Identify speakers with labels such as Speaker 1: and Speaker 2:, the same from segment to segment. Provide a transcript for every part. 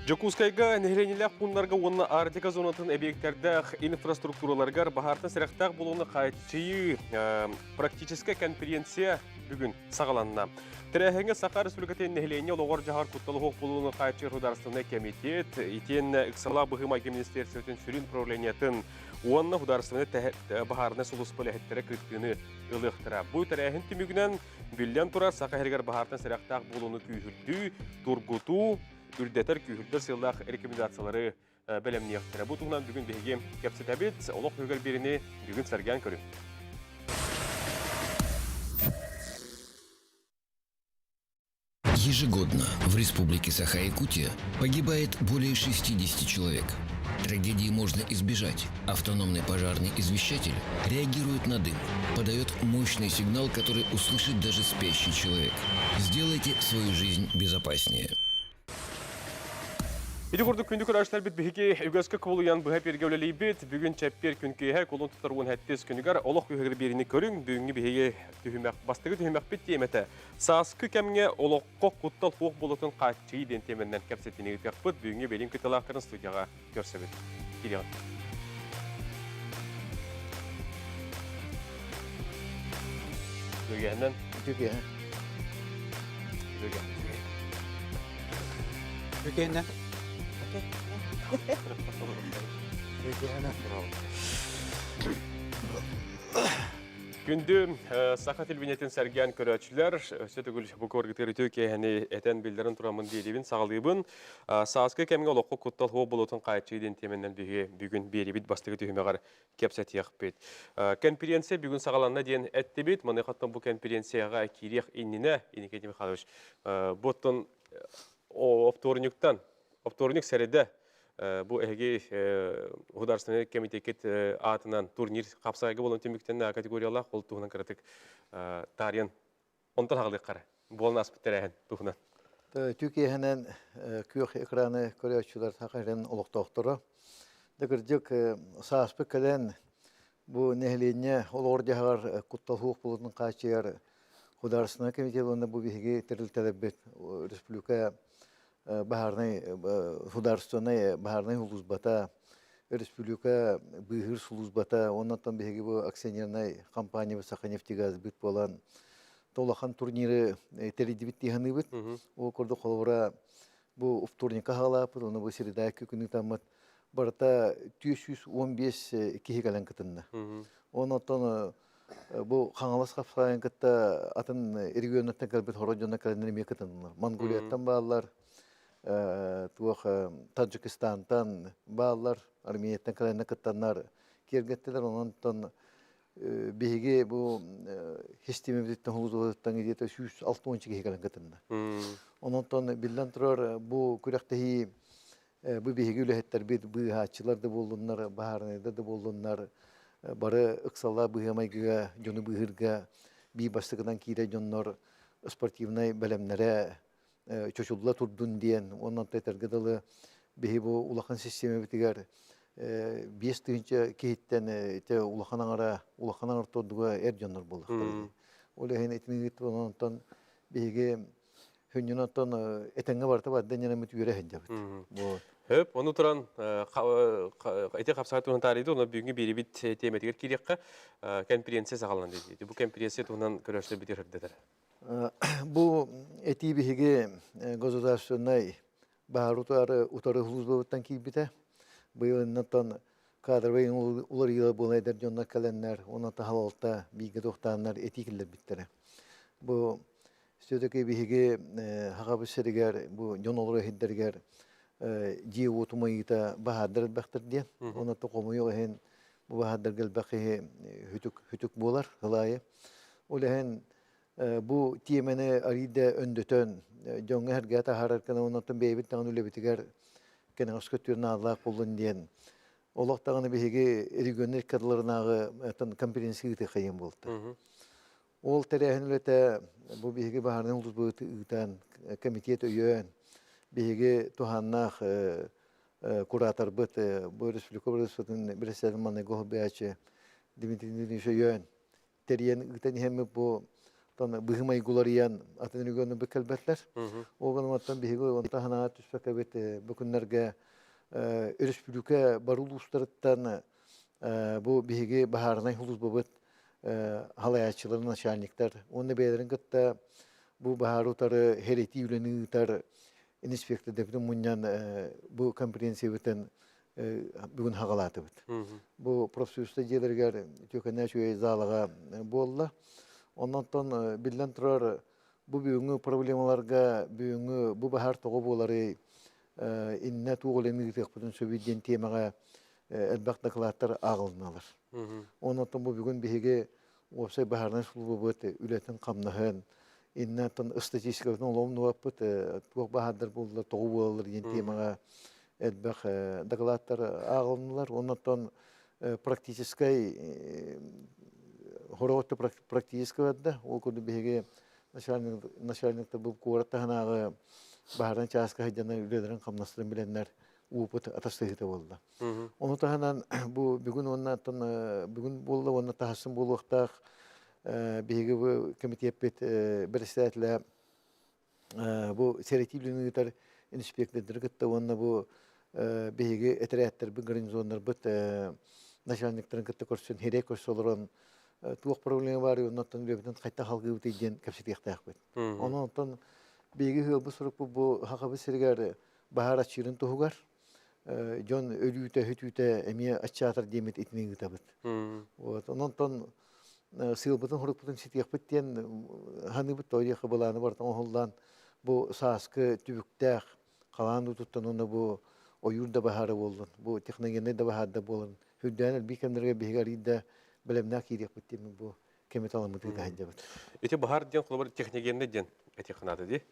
Speaker 1: Дьокуускайга нэһилиэнньэлээх пууннарга уонна Арктика зонатын эбийиэктэрдээх инфраструктураларыгар баһаартан сэрэхтээх буолууну хааччыйыы практическай конференция бүгүн саҕаланна. Тэрээһиҥҥэ Саха Республикатын нэһилиэнньэ олоҕор-дьаһар кутталы суох буолууну хааччыйар судаарыстыбаннай кэмитиэт итиэннэ ыксалаах быһыы-майгы министиэристибэтин сүрүн управлениетын уонна судаарыстыбаннай баһаарынай сулууспа үлэһиттэрэ кыттыыны ылыахтара. Бу тэрээһин түмүгүнэн биллэн турар Саха сиригэр баһаартан сэрэхтээх буолууну күүһүрдүү, тургутуу, үрдэтэр, күүһүрдэр сыаллаах рекомендациялары бэлэмниэхтэрэ. Бу туһунан бүгүн биһиги кэпсэтэбит. Олох үһүгэр биэриини бүгүн сэргээн көрүҥ.
Speaker 2: Ежегодно в Республике Саха-Якутия погибает более 60 человек. Трагедии можно избежать. Автономный пожарный извещатель реагирует на дым, подает мощный сигнал, который услышит даже спящий человек. Сделайте свою жизнь безопаснее.
Speaker 1: Ити курдук күндү көрөөччүлэрбит биһиги үгэскэ кубулуйан быһа эпииргэ үлэлиибит. Бүгүн чэппиэр күн киэһэ кулун тутар 17 күнүгэр олох үһүгэр биэриини көрүҥ. Бүгүҥҥү биһиги түһүмэх бастакы түһүмэхпит тиэмэтэ сааскы кэмҥэ олоххо куттал суох буолуутун хааччыйыы диэн тиэмэннэн кэпсэтиини ыытыахпыт. Бүгүҥҥү биэриим кыттыылаахтарын студияҕа көрсөбүт. Киириэҕин. Үгэһинэн.
Speaker 3: Үгэһэ.
Speaker 1: Үгэ.
Speaker 3: Үгэһинэн. Үгэһинэн.
Speaker 1: Күндү саха телевидениетин сэргээн көрөөччүлэр, өссө төгүл бу көргүтүгэр үтүө киэһэни этэн биллэрэн тураммын диэдибин саҕалыыбын. Сааскы кэмҥэ олоххо куттал суох буолуутун хааччыы диэн тиэмэнэн биһиги бүгүн биэрибит бастакы түһүмэҕэр кэпсэтиэхпит. Конференция бүгүн саҕаланна диэн эттибит. Маныхаттан бу конференцияҕа киириэх иннинэ, Иннокентий Михайлович, бу оттон оптуорунньуктан, оптуорунньук сэрэдэ бу эһиги художественный комитеккит аатынан турнир хапсаҕайга буолан түмүктэннэ категориялаах ол туһунан кыратык таарыйан онтон хаҕалыаххара буолан ааспыт тэрээһин туһунан.
Speaker 3: Түүкиэһинэн күөх экраны көрөөччүлэр Саха сирин олохтоохторо. Да кырдьык сааспыт кэлэн бу нэһилиэнньэ олоҕор дьаһаҕар куттал суох буолуутун хааччыйар художественнай комитет уонна бу биһиги тэрилтэлэрбит республика баһаарынай судаарыстыбаннай баһаарынай сулууспата республика быыһыыр сулууспата уонна биһиги бу акционернай компаниябыт Саханефтегазбыт буолан улахан турниры тэрийдибит дии саныыбыт. Ол курдук холобура бу вторникка хаалааппыт, уонна бу среда күн ыытаммыт барыта 415 киһи кэлэн кытынна. Онон бу Хаҥалас хапсаайын кытта атын регионнартан кэлбит хоро дьоно кэлэннэр эмиэ кытыннылар. Монголияттан бааллар, туох Таджикистантан бааллар, Арменияттан кэлэннэр кыттаннар киэргэттилэр. Онон биһиги бу систиэмэбититтэн хулутуттан где-то 160 киһи кэлэн кытынна. Онон биллэн турар бу күрэхтэһии бу биһиги үлэһиттэрбит быыһааччылар да буоллуннар, баһаарынайдар да буоллуннар бары ыксаллаах быһыы-майгыга дьону быыһыырга биир бастакынан киирэр дьоннор спортивнай бэлэмнэрэ чочулла турдун диэн уонна этэргэ дылы биһи бу улахан систиэмэбитигэр 5000 киһиттэн ити улахан аҥара улахан аҥар тордуга эр дьоннор буоллахтар. Ол иһин итини онтон биһиги Хүннүн оттон этэҥҥэ барыта барда ньанаммыт үөрэ сылдьабыт. Вот.
Speaker 1: Хөп, ону туран ити хапсаҕай туһунан таарыйды, онно бүгүҥҥү биэрибит тиэмэтигэр киириэххэ конференция саҕаланан диэти. Бу конференция туһунан көрөөччүлэрбитигэр сырдатар.
Speaker 3: Бу этии биһиги государственнай баһаар утары утары службабыттан киирбитэ. Быйыл кадровай уларыйыылар буолан эдэр дьоннор кэлэннэр, уонна таһалалта бииргэ туохтааннар этии киллэрбиттэрэ. Бу Все-таки биһиги Сахабыт сиригэр бу дьон олорор иһирдэригэр дьиэ-уот умайыыта баһаардар элбэхтэр диэн. Онон хомуйуох иһин бу баһаардарга элбэх киһи хүтүк хүтүк буолар сыл аайы. Ол иһин бу тиэмэни арыйда өндөтөн дьоҥҥо сэргээ таһаарар гына онтон бэйэбит даҕаны үлэбитигэр кэнэҕэс көттүөр наадалаах буоллун диэн олох даҕаны биһиги регионнар икки конференция ыытыаххайын буолта. Ол тэрээһин үлэтэ бу биһиги баһаарынай улууспут ыытан, комитет өйөөн, биһиги туһааннаах кураторбыт бу республика правительствотын председатель маныгы хоһбайааччы Дмитрий Дмитриевич өйөөн тэрийэн ыытан иһэммит бу Тон быһымайгуларыйан атын региону беккелбетлер. Оҕонуттан биһиги онта ханаға түспэкэбит бу күннэргэ өрөспүүбүлүкэ бары улуустарыттан бу биһиги баһаарынай сулууспабыт халайааччылар, начальниктар уонна бэйэлэрин кытта бу баһаары утары хэрэтии үлэни ыытар инспектордэрбитин мунньан бу конференциябытын бүгүн хаҕалаатыбыт. Бу профсоюзта дьиэлэригэр үтүөкэннээх үчүгэй залаҕа буолла. Оннонтон биллэн турар бу бүгүҥҥү проблемаларга бүгүҥҥү бу баһаар тоҕо буоларый иннэ туох үлэни ыытыахпытын сөбүй диэн тиэмэҕэ элбэх дакылааттар ааҕылынналар. Оннонтон бу бүгүн биһиги уопсай баһаарынай службабыт үлэтин-хамнаһын иннаттан статистикабытын оломнубаппыт туох баһаардар буоллар, тоҕо буолаллар диэн темаҕа элбэх дакылааттар ааҕылыннылар. Оннуттан практическай хороҕотто практическай барда. Ол курдук биһиги начальниктар бу куорат таһынааҕы баһаарынай чааска сылдьан үлэлэрин хамнастарын билэннэр опыт атастаһыыта буолла. Ону таһынан бу бүгүн уонна бүгүн буолла уонна таһасын буолуохтаах биһиги бу комитеппит председателэ бу сэрэтии үлэни ыытар инспектордары кытта уонна бу биһиги этэрээттэрбит гарнизоннарбыт начальниктарын кытта көрсөн хирей көрсө олорон туох проблема баар оннуттан үлэбитин хайдах халгыыбытый диэн кэпсэтиэхтээхпит. Онон оттон биһиги ыалбыт сорукпут бу Хахабыт сиригэр баһаар аччыырын туһугар дьон өлүүтэ-өһүтүүтэ эмиэ аччаатар диэммит итини ыытабыт. Вот. Онон сыалбытын хорукпутун ситиэхпит диэн ханыыбыт тоойуохха былааны барытын оһоллоон бу сааскы түбүктээх халаан уутуттан уонна бу ойуур да баһаара буоллун, бу техногеннай да баһаарда буолан үрдээн элбии кэмнэргэ биһиги арыый да бэлэмнээх киириэхпит диэн бу кэми таламмыт ыыта сылдьабыт.
Speaker 1: Ити баһаар диэн холобур техногеннай диэн этиэххэ наада дии.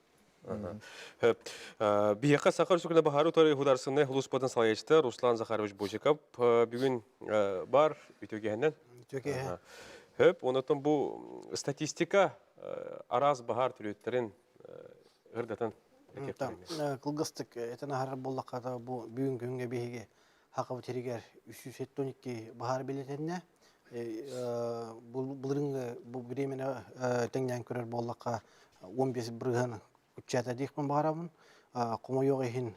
Speaker 1: Биһиэхэ Саха Өрөспүүбүлүкэтин баһаары утары Художественнай сулууспатын салайааччыта Руслан Захарович Босиков бүгүн бар үтүөкэһинэн.
Speaker 4: Үтүөкэһэ.
Speaker 1: Хөп, онотон бу статистика араас баһаар төрүөттэрин ырдатан
Speaker 4: Кылгастык этэн аһарар буоллахха бу бүгүн күҥҥэ биһиги Хакабыт сиригэр 372 баһаар бэлиэтэннэ. Былырыҥҥы бу бириэмэни тэҥнээн көрөр буоллахха 15 бырыһыан куччаата диэхпин баҕарабын. Хомойуох иһин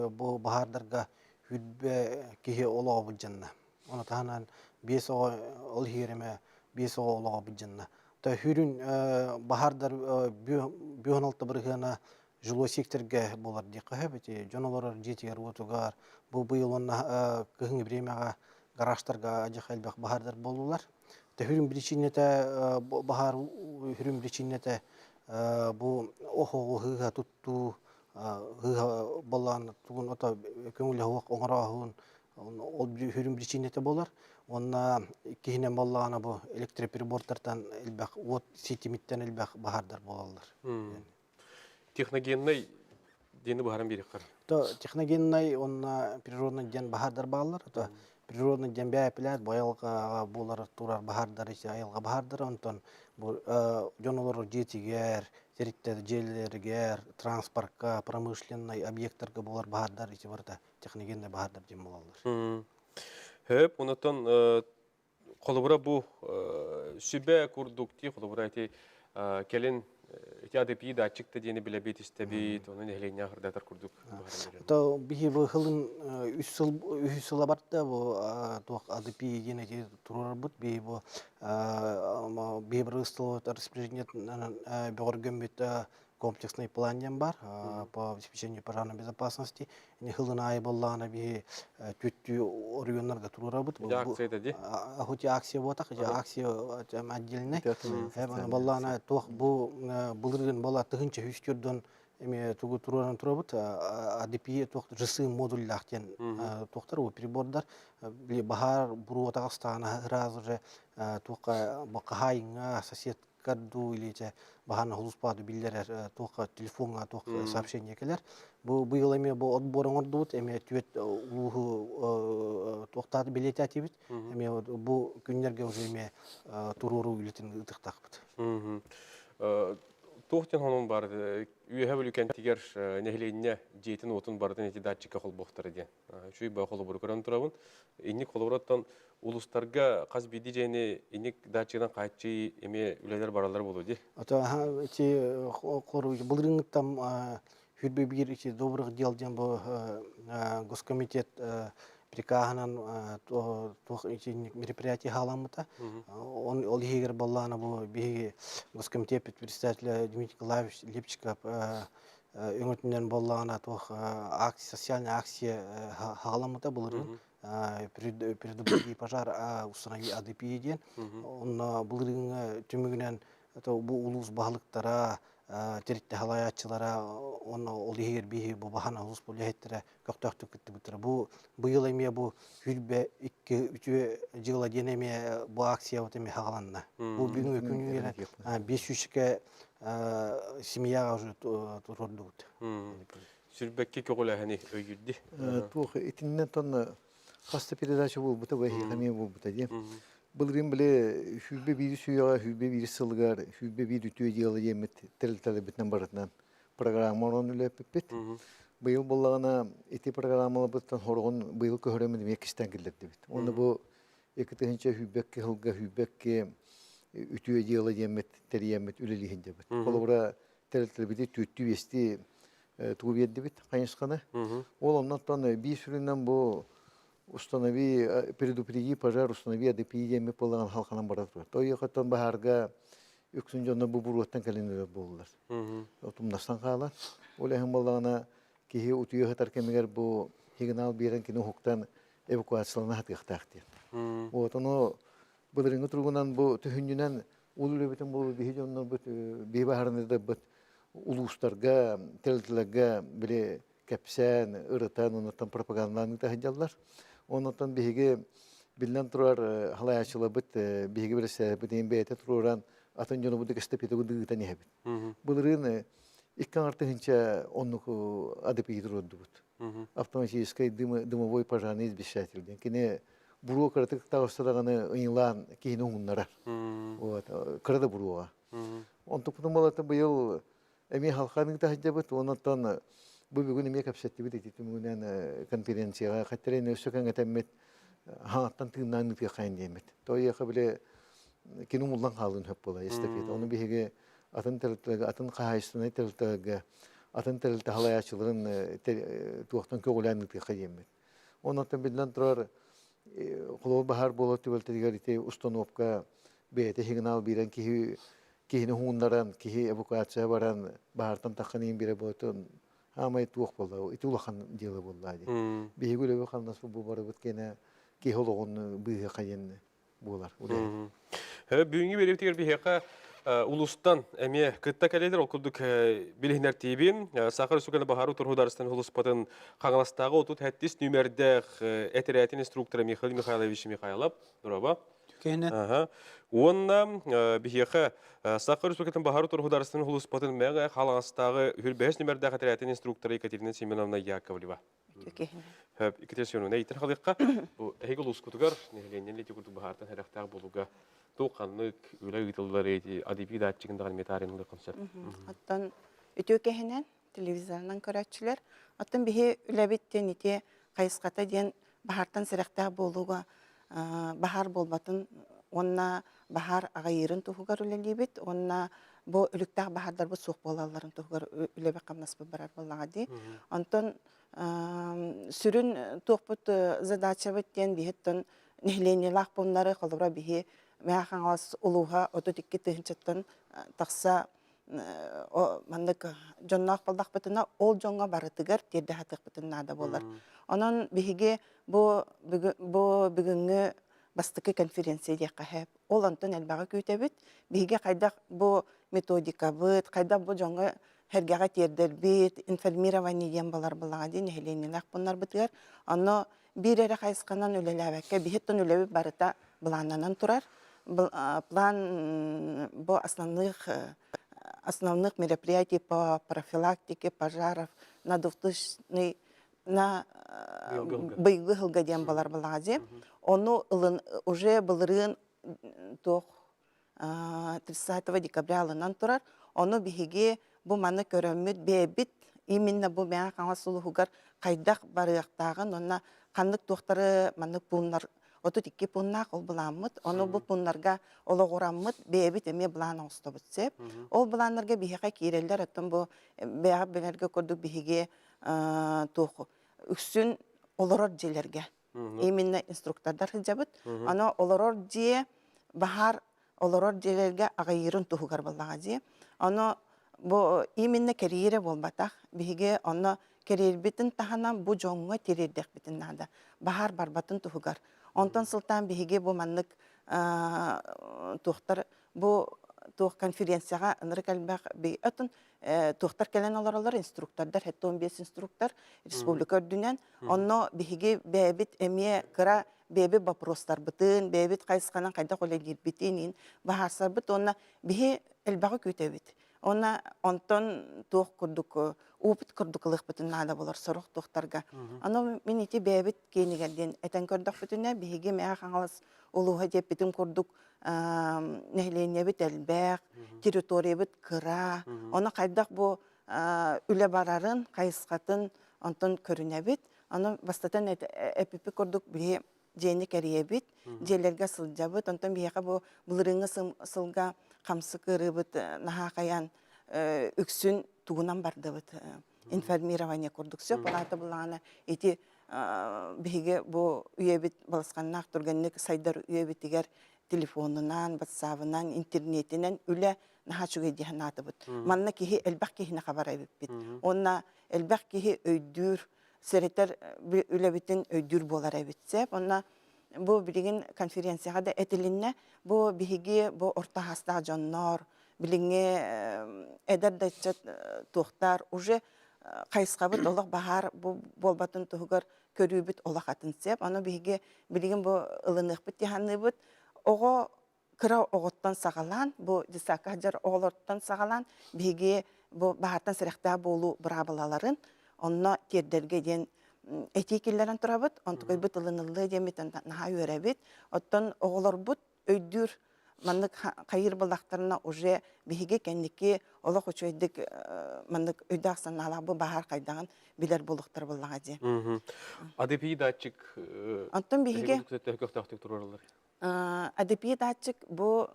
Speaker 4: бу баһаардарга хүрбэ киһи олоҕо былдьанна. Ону таһынан биэс оҕо ол иһигэр эмэ биэс оҕо олоҕо былдьанна. Хүрүн баһаардар 56 бырыһыана жилой секторга буолар диэххэ сөп ити дьон олорор дьиэтигэр-уотугар бу быйыл уонна кыһыҥҥы бириэмэҕэ гаражтарга адьас элбэх баһаардар буоллулар. Хүрүн биричиинэтэ баһаар хүрүн биричиинэтэ бу оһоҕу ыһыыга туттуу ыһыыга боллоон тугун ото көҥүлэ суох оҥорооһун ол хүрүн биричиинэтэ буолар. Уонна иккиһинэн буоллаҕына бу электроприбортартан элбэх уот ситимиттэн элбэх баһаардар буолаллар.
Speaker 1: Техногеннай диэни быһааран биэриэххэр.
Speaker 4: То техногеннай уонна природный диэн баһаардар бааллар. То природный диэн бэйэпилэт бу айылҕаҕа буолар турар баһаардар ити айылҕа баһаардара онтон бу дьон олорор дьиэтигэр, тэрилтэ дьиэлэригэр, транспортка, промышленнай объектарга буолар баһаардар ити барыта техногеннай баһаардар диэн буолаллар.
Speaker 1: Хөп, онотон холобура бу сүбэ курдук дии холобура ити кэлин ити АДП датчик да диэни билэбит истэбит ону нэһилиэнньэ хардатар курдук.
Speaker 4: То биһи бу хылын үс сыл үһүс сыла барда бу туох АДП диэн эти туруорбут биһи бу биһи бырыстылыбыт распоряжение бөҕөргөммүт комплексный план диэн бар по обеспечению пожарной безопасности. Хылын аайы боллаҕына биһи түттүү оройуоннарга туруорабыт.
Speaker 1: Акция ди?
Speaker 4: Хоть акция буотах, акция отдельный. Боллаҕына туох бу былыргын бола тыһынча үстүрдөн эме тугу туруоран турабыт АДП туох ЖС модульлаах диэн туохтар у прибордар баһаар буруотаҕа ыстаана сразу же туохха хаһаайыҥҥа сосед дуу или чэ баһаана хулуспаду биллэрэр туох телефоҥҥа туох сообщение кэлэр. Бу быйыл эмиэ бу отбор оҥордубут, эмиэ түөрт улууһу туохтаат билиэтээтибит. Эмиэ бу күннэргэ уже эмиэ туруоруу үлэтин ыытыахтаахпыт.
Speaker 1: Туох диэн хонун бар үөһэ бүлүкэнтигэр нэһилиэнньэ дьиэтин уотун барытын ити датчикка холбуохтара диэн. Үчүгэй баа холобуру көрөн турабын. Инник холобуруттан улустарга хас биирдии дьиэни инник датчигынан хааччыы эмиэ үлэлэр бараллар буолуо дии.
Speaker 4: Ото ити хору былырыҥҥыттан хүрбэ биир ити добрых дел диэн бу госкомитет прикаһынан туох итинник мероприятие хааламмыта. Он ол иһигэр боллаана бу биһиги госкомитет председателя Дмитрий Николаевич Лепчиков өҥөтүнэн боллаана туох акция социальная акция хааламмыта былырыын предупреди пожар установи АДП диэн. Онно былырыыҥҥы түмүгүнэн бу улуус баһылыктара тэрилтэ салайааччылара уонна ол иһигэр биһи бу баһан улуус үлэһиттэрэ көхтөөхтүк кыттыбыттара. Бу быйыл эмиэ бу хүрбэ икки үтүө дьыала диэн эмиэ бу акциябыт эмиэ хаҕаланна. Бу бүгүҥҥү күнүгэр биэс сүүскэ семьяҕа уже туруордубут.
Speaker 1: Сүрбэкки көҕүлээһини өйүүрдү.
Speaker 3: Туох итиннэн тонна хас да передача буолбута, бу эһиэхэ эмиэ буолбута диэн. Былырыын били сүүрбэ биир сүүрэҕэ, 121 сылыгар 121 үтүө дьыала диэммит тэрилтэлэрбитинэн барытынан программа оҥорон үлэлэппиппит. Быйыл буоллаҕына ити программаларбыттан сороҕун быйыл көһөрөммүт эмиэ кистээн киллэрдибит. Уонна бу 2022 сылга 22 үтүө дьыала диэммит тэрийэммит үлэлии сылдьабыт. Холобура, тэрилтэлэрбити түөртүү биэстии тугу биэрдибит хайысханы. Ол оннуттан биир сүрүнэн бу установи предупреди пожар установи АДПИ диэммит буоллаҕына халханан бара турар. Тойуохаттан баһаарга үксүн дьонно бу буруоттан кэлин өлөр буоллулар. Тумнастан хаалар. Ол иһин буоллаҕына киһи утуйа сытар кэмигэр бу сигнал биэрэн кини уһуктан эвакуациялана сатыахтаах диэн. Вот ону былырыҥҥы туругунан бу түһүнньүнэн ул үлэбитин бу биһи дьоннорбут биһи баһарыныдабыт улуустарга, тэрилтэлэргэ били кэпсээн, ырытан, онуттан пропагандалаан ыыта сылдьаллар. Онуттан биһиги биллэн турар халайааччыларбыт биһиги бэрэссэдээппитин бэйэтэ туруоран атын дьонубут эстафетабыт ыытан иһэбит. Былырыын икки аҥар тыһыынча оннук АДПИ туруордубут. Автоматическай дымовой пожарный извещатель диэн. Кини буруо кыратык таҕыста даҕаны ыйылаан киһини уһуннарар. Вот, кыра да буруоҕа. Онтукпутун балата быйыл эмиэ халхаан ыыта сылдьабыт. Онон бу бүгүн эмиэ кэпсэттибит ити түмүгүнэн конференцияҕа хаттарин өссө кэҥэтэммит хаҥаттан тыыннаан ыытыаххайын диэммит. Тоойуоха били кини умуллан хаалыын сөп буола эстафета. Ону биһиги атын тэрилтэлэргэ, атын хаһаайыстыбаннай тэрилтэлэргэ, атын тэрилтэ салайааччыларын туохтан көҕүлээн ыытыахха диэммит. Онон биллэн турар, холобур баһаар буолар түбэлтэтигэр ити установка бэйэтэ сигнал биэрэн киһи киһини уһууннаран, киһи эвакуация баран, баһаартан таххан иин биэрэ буотун аамай туох буолла, ити улахан дьыала буолла дии. Биһиги үлэбит хамнаспыт бу барыбыт киэнэ киһи олоҕун быыһыаха диэн буолар үлэһит.
Speaker 1: Бүгүҥҥү биэриибитигэр биһиэхэ улустан эмиэ кытта кэлэлэр. Ол курдук билиһинэр тиибим. Саха Республикатын баһаар утару улуспатын Хаҥаластааҕы 37 нүмердээх этэрээтин инструктора Михаил Михайлович Михайлов. Дороба.
Speaker 5: Түкэһинэ.
Speaker 1: Уонна биһиэхэ Саха Республикатын баһаар утару улуспатын Мэҥэ Хаҥаластааҕы 25 нүмердээх этэрээтин инструктора Екатерина Семеновна Яковлева. Екатерина Семеновна, иитэр халыахха бу эһиги улуускутугар нэһилиэнньэни ити курдук баһаартан сэрэхтээх буолууга туох ханнык үлэ ыытыллар эти АДП датчигын даҕаны метаарынылыаххын сөп.
Speaker 6: Оттон үтүө кэһинэн телевизорынан көрөөччүлэр оттон биһи үлэбит диэн ити хайысхата диэн баһаартан сэрэхтээх буолууга баһаар буолбатын уонна баһаар аҕыйыырын туһугар үлэлиибит уонна бу өлүктээх баһаардарбыт суох буолалларын туһугар үлэбит-хамнаспыт барар буоллаҕа дии. Онтон сүрүн туохпут задачабыт диэн биһиттэн нэһилиэнньэлээх пууннары холобура биһи Мэҥэ Хаҥалас улууһа 32 тыһыынчаттан тахса маннык дьонноох буоллахпытына ол дьоҥҥо барытыгар тиэрдэ сатыахпытын наада буолар. Онон биһиги бу бу бүгүҥҥү бастакы конференция диэххэ сөп. Ол онтон элбэҕи күүтэбит. Биһиги хайдах бу методикабыт, хайдах бу дьоҥҥо сэргэҕэ тиэрдэрбит, информирование диэн балар балаҕа дии нэһилиэнньэлээх пууннарбытыгар. Онно биир эрэ хайысханан үлэлээбэккэ, биһиттэн үлэбит барыта былааннанан турар. План бу основных основных мероприятий по профилактике пожаров на 2000 на быйылгы сылга диэн балар балаҕа дии. Ону ылын уже былырыын туох 30 декабря ылынан турар. Ону биһиги бу маны көрөммүт бэйэбит именно бу Мэҥэ Хаҥалас улууһугар хайдах барыахтааҕын уонна ханнык туохтары маннык пууннар 32 пууннаах ол былааммыт. Ону бу пууннарга олоҕураммыт бэйэбит эмиэ былаан оҥостобут сөп. Ол былааннарга биһиэхэ киирэллэр, оттон бу бэйэҕэ билэргэ курдук биһиги туох үксүн олорор дьиэлэргэ именно инструктордар сылдьабыт. Аны олорор дьиэ баһаар олорор дьиэлэргэ аҕыйыырын туһугар буоллаҕа дии. Ону бу именно кэриэрэ буолбатах. Биһиги онно кэриэрбитин таһынан бу дьоҥҥо тириэрдэхпитин наада. Баһаар барбатын туһугар. Онтон сылтаан биһиги бу маннык туохтар бу туох конференцияҕа ынырык элбэх атын туохтар кэлэн олороллор инструктордар 75 инструктор республика үрдүнэн онно биһиги бэйэбит эмиэ кыра бэйэбит вопростарбытын бэйэбит хайысханан хайдах үлэлиирбитин иин баһаарсарбыт уонна биһи элбэҕи күүтэбит уонна онтон туох курдук опыт курдук ылыахпытын наада болор сорох туохтарга аны мин ити бэйэбит киэнигэр диэн этэн көрдөхпүтүнэ биһиги Мэҥэ Хаҥалас улууһа диэппитин курдук нэһилиэнньэбит элбэх, территориябыт кыра. Ону хайдах бу үлэ барарын, хайысхатын онтон көрүнэбит. Аны бастатан эпипи курдук биһи дьиэни кэрийэбит, дьиэлэргэ сылдьабыт. Онтон биһиэхэ бу былырыыҥҥы сылга хамсык ыарыыбыт наһаа хайаан үксүн тугунан бардыбыт информирование курдук сөп улаата буллаҕына ити биһиги бу үйэбит балысханнаах түргэнник сайдар үйэбитигэр телефонунан, ватсабынан, интернетинэн үлэ наһаа үчүгэй дии санаатыбыт. Манна киһи элбэх киһини хабар эбиппит. Уонна элбэх киһи өйдүүр, сэрэтэр үлэбитин өйдүүр буолар эбит. Сөп. Онно бу билигин конференцияҕа да этилиннэ. Бу биһиги бу орто саастаах дьоннор, билиҥҥи эдэр да ыччат туохтаар уже хайысхабыт олох баһаар бу буолбатын туһугар көрүүбүт олох атын сөп. Ону биһиги билигин бу ылыныахпыт дии саныыбыт. Оҕо кыра оҕоттон саҕалаан, бу детсадка сылдьар оҕолортон саҕалаан биһиги бу баһаартан сэрэхтээх буолуу быраабылаларын онно тиэрдэргэ диэн этии киллэрэн турабыт. Онтукайбыт ылыныллыа диэммит наһаа үөрэбит. Оттон оҕолорбут өйдүүр маннык хайыыр буоллахтарына уже биһиги кэнники олох үчүгэйдик маннык өйдөөх санаалаах бу баһаар хайдаҕын билэр буолуохтар буоллаҕа дии.
Speaker 1: АДП датчик
Speaker 6: Онтон биһиги
Speaker 1: көхтөөхтүк туруораллар.
Speaker 6: АДП датчик бу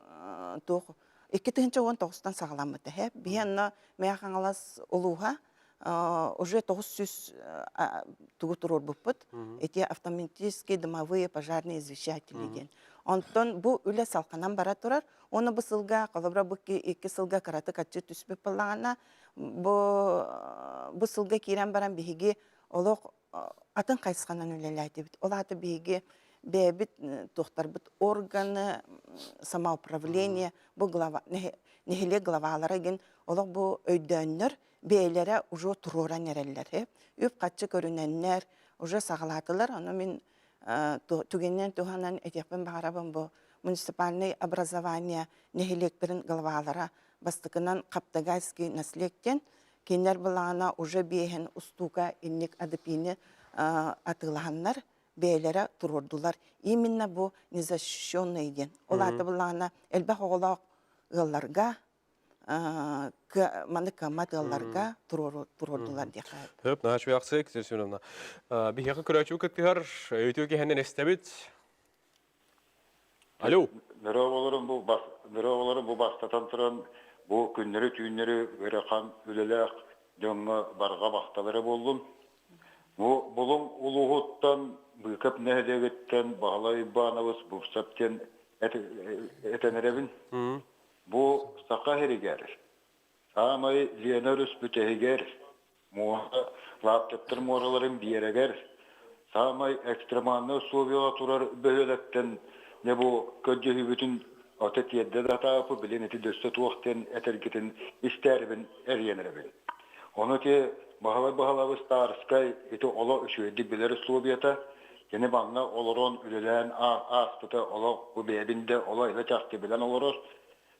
Speaker 6: туох 2019-тан саҕаламмыта. Биһи онно Мэҥэ Хаҥалас улууһа уже 900 тугу туруорбуппут. Эти автоматические дымовые пожарные извещатели диэн. Онтон бу үлэ салҕанан бара турар. Уонна бу сылга, холобура бу икки сылга кыратык аччы түспүт буоллаҕына, бу бу сылга киирэн баран биһиги олох атын хайысханан үлэлээтибит. Ол аата биһиги бэйэбит туохтарбыт органы самоуправление бу глава нэһилиэк главалара гин олох бу өйдөөннөр бэйэлэрэ уже туруоран эрэллэр. Үп-харчы көрүнэннэр уже саҕалаатылар. Ону мин түгэнинэн туһанан этиэхпин баҕарабын бу муниципальное образование нэһилиэктэрин главалара бастакынан Хаптагайский наследтен кинилэр былаана уже биэһин устуука инник АДП-ни атыылаһаннар бэйэлэрэ туруордулар. Именно бу незащищенные диэн. Ол аата былаана элбэх оҕолоох ыалларга маны кыаммат ыалларга туруордулар диэххэ.
Speaker 1: Хөп, наһаа үчүгэй ахсык, Семеновна. Биһиэхэ көрөөччү кыттыһар өтүү киһинэн эстэбит. Алло.
Speaker 5: Нөрө бу бас нөрө бу бастатан туран бу күннэри-түүннэри ыарахан үлэлээх дьоҥҥо барҕа махталара буоллун. Бу Булуҥ улууһуттан Быыкап нэһилиэгиттэн Баһылай Иванович Бурцев диэн этэн эрэбин. Бу Саха сиригэр саамай Лена өрүс бүтэһигэр муора лааптаптар муораларын биэрэгэр саамай экстремальнай условияҕа турар бөһүөлэктэн дьэ бу көрдөһүүбүтүн ото тиэрдэ да атаапы билин ити дөссө туох диэн этэргитин истээрибин эрийэн эрэбин. Ону ити Баһылай Баһылабыс Тарскай ити оло үчүгэйдик билэр условията кини манна олорон үлэлээн ааспыта олох бу бэйэбин да оло илэ чахчы билэн олорор.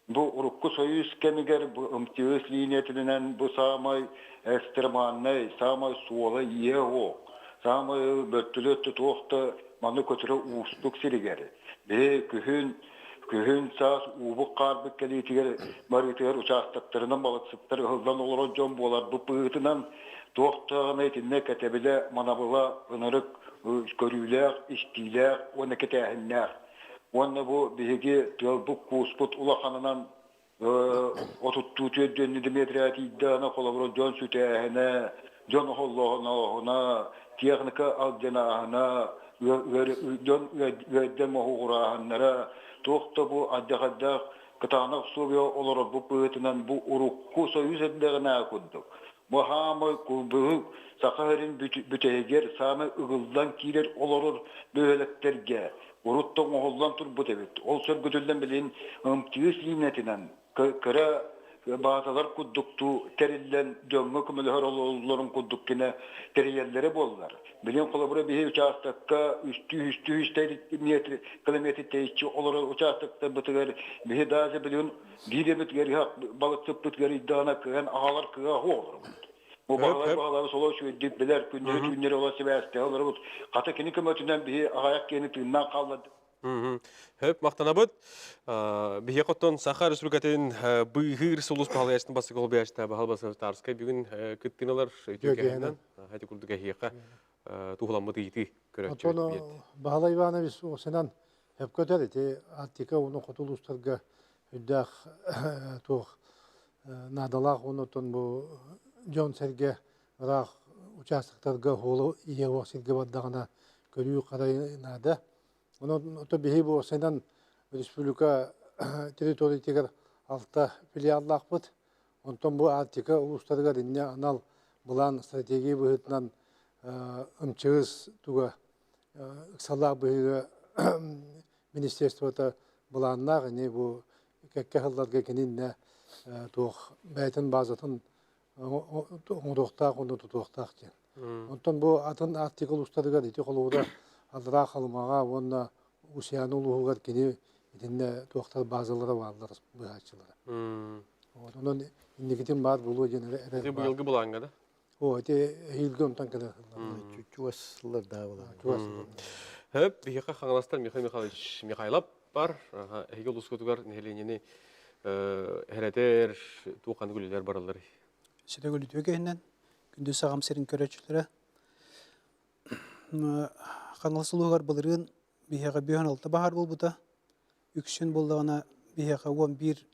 Speaker 5: Бу урукку Союз кэмигэр бу МТС линиятынан бу саамай экстремальнай, саамай суола иэ суох, саамай бөртөлүөт туох да маны көтөрө уустук сиригэр. Биһи күһүн. Күһүн, саас уубут-хаарбыт кэлиитигэр барыытыгар учаастактарынан балыксыттар ыһыллан олорор дьон буоларбыт быһыытынан, туох даҕаны итиннэ кэтэбилэ, манабыла ынырык көрүүлээх, истиилээх уонна кэтээһиннээх. Уонна бу биһиги тыалбыт-кууспут улаханынан отуттуу түөрдүөннү Дмитрий тиийдэҕинэ, холобура, дьон сүтээһинэ, дьон оһоллооһуна, техника алдьанааһына, дьон ыалдьан моһуогурааһыннара, туох да бу алдьархайдаах кытаанах условия олорорбут быһыытынан бу урукку Союз эрдэҕинээҕи курдук бу хаамай кулбуһук Саха сирин бүтэһигэр саамай ыгыллан киирэр олорор бөһүөлэктэргэ урут да оҥоһуллан турбут эбит. Ол сөргүтүллэн билигин МТС линиятынан кыра баазалар курдуктуу тэриллэн дьоҥҥо көмөлөһөр олороллорун курдук гына тэрийэллэрэ буоллар. Билигин холобура биһи учаастакка үстүү үстүү үстүү километр тэйиччи олорор учаастактарбытыгар биһи даже билигин биир эмит ыарыһах балыксыппытыгар ыйдаҕына кыһан аҕалар кыаҕа суох олоробут. Бу баһылай баһылары соло үчүгэйдик билэр, күннэри түүннэри ола сибээстэһэ олоробут. Хата кини көмөтүнэн биһи аҕайах киһини тыыннаах хааллардыбыт.
Speaker 1: Хөп, махтанабыт. Биһиэхэ оттон Саха Республикатын быыһыыр сулус баһылайачтын бастакы холбуйааччыта Баһыл Бассавтарскай бүгүн кыттыналар үтүөкэһинэн хати курдук эһиэхэ туһуламмыт ыйытыы көрөөччүбүт.
Speaker 7: Оттон Баһылай Иванович осынан өпкөтөр ити Арктика уонна хоту улуустарга үрдээх туох наадалаах уонна оттон бу дьон-сэргэ ыраах участоктарга уолу ийэ уох сиргэ бардаҕына көрүү-харайыы наада. Онон ото биһи бу осынан республика территориятыгар алта филиаллаахпыт. Онтон бу Арктика улуустарыгар инньэ анал былаан стратегия быһыытынан МЧС туга ыксалаах быһыыга министерствота былааннаах ини бу кэккэ сылларга кининнэ туох бэйэтин базатын оҥоруохтаах уонна тутуохтаах диэн. Онтон бу атын Арктика улуустарыгар ити холобура Аллараа Халымаҕа уонна Усуйаана улууһугар кини итиннэ туохтар базалара бааллар быһааччылара. Онон инникитин баар буолуо диэн эрэл
Speaker 1: Ити быйылгы былааҥҥа да?
Speaker 7: О, ити эһиилги онтон кэлэр
Speaker 3: Чугас сыллардаах былаан.
Speaker 7: Чугас
Speaker 1: Хөп, биһиэхэ Хаҥаластан Михаил Михайлович Михайлов бар. Эһиги улуускутугар нэһилиэнньэни эрэтэр туох ханнык үлэлэр баралларый?
Speaker 8: Сүтөгүл үтүө киһинэн күндү саҕам сирин көрөөччүлэрэ Хаҥалас улууһугар былырыын биһиэхэ 56 баһаар буолбута. Үксүн буоллаҕына биһиэхэ 11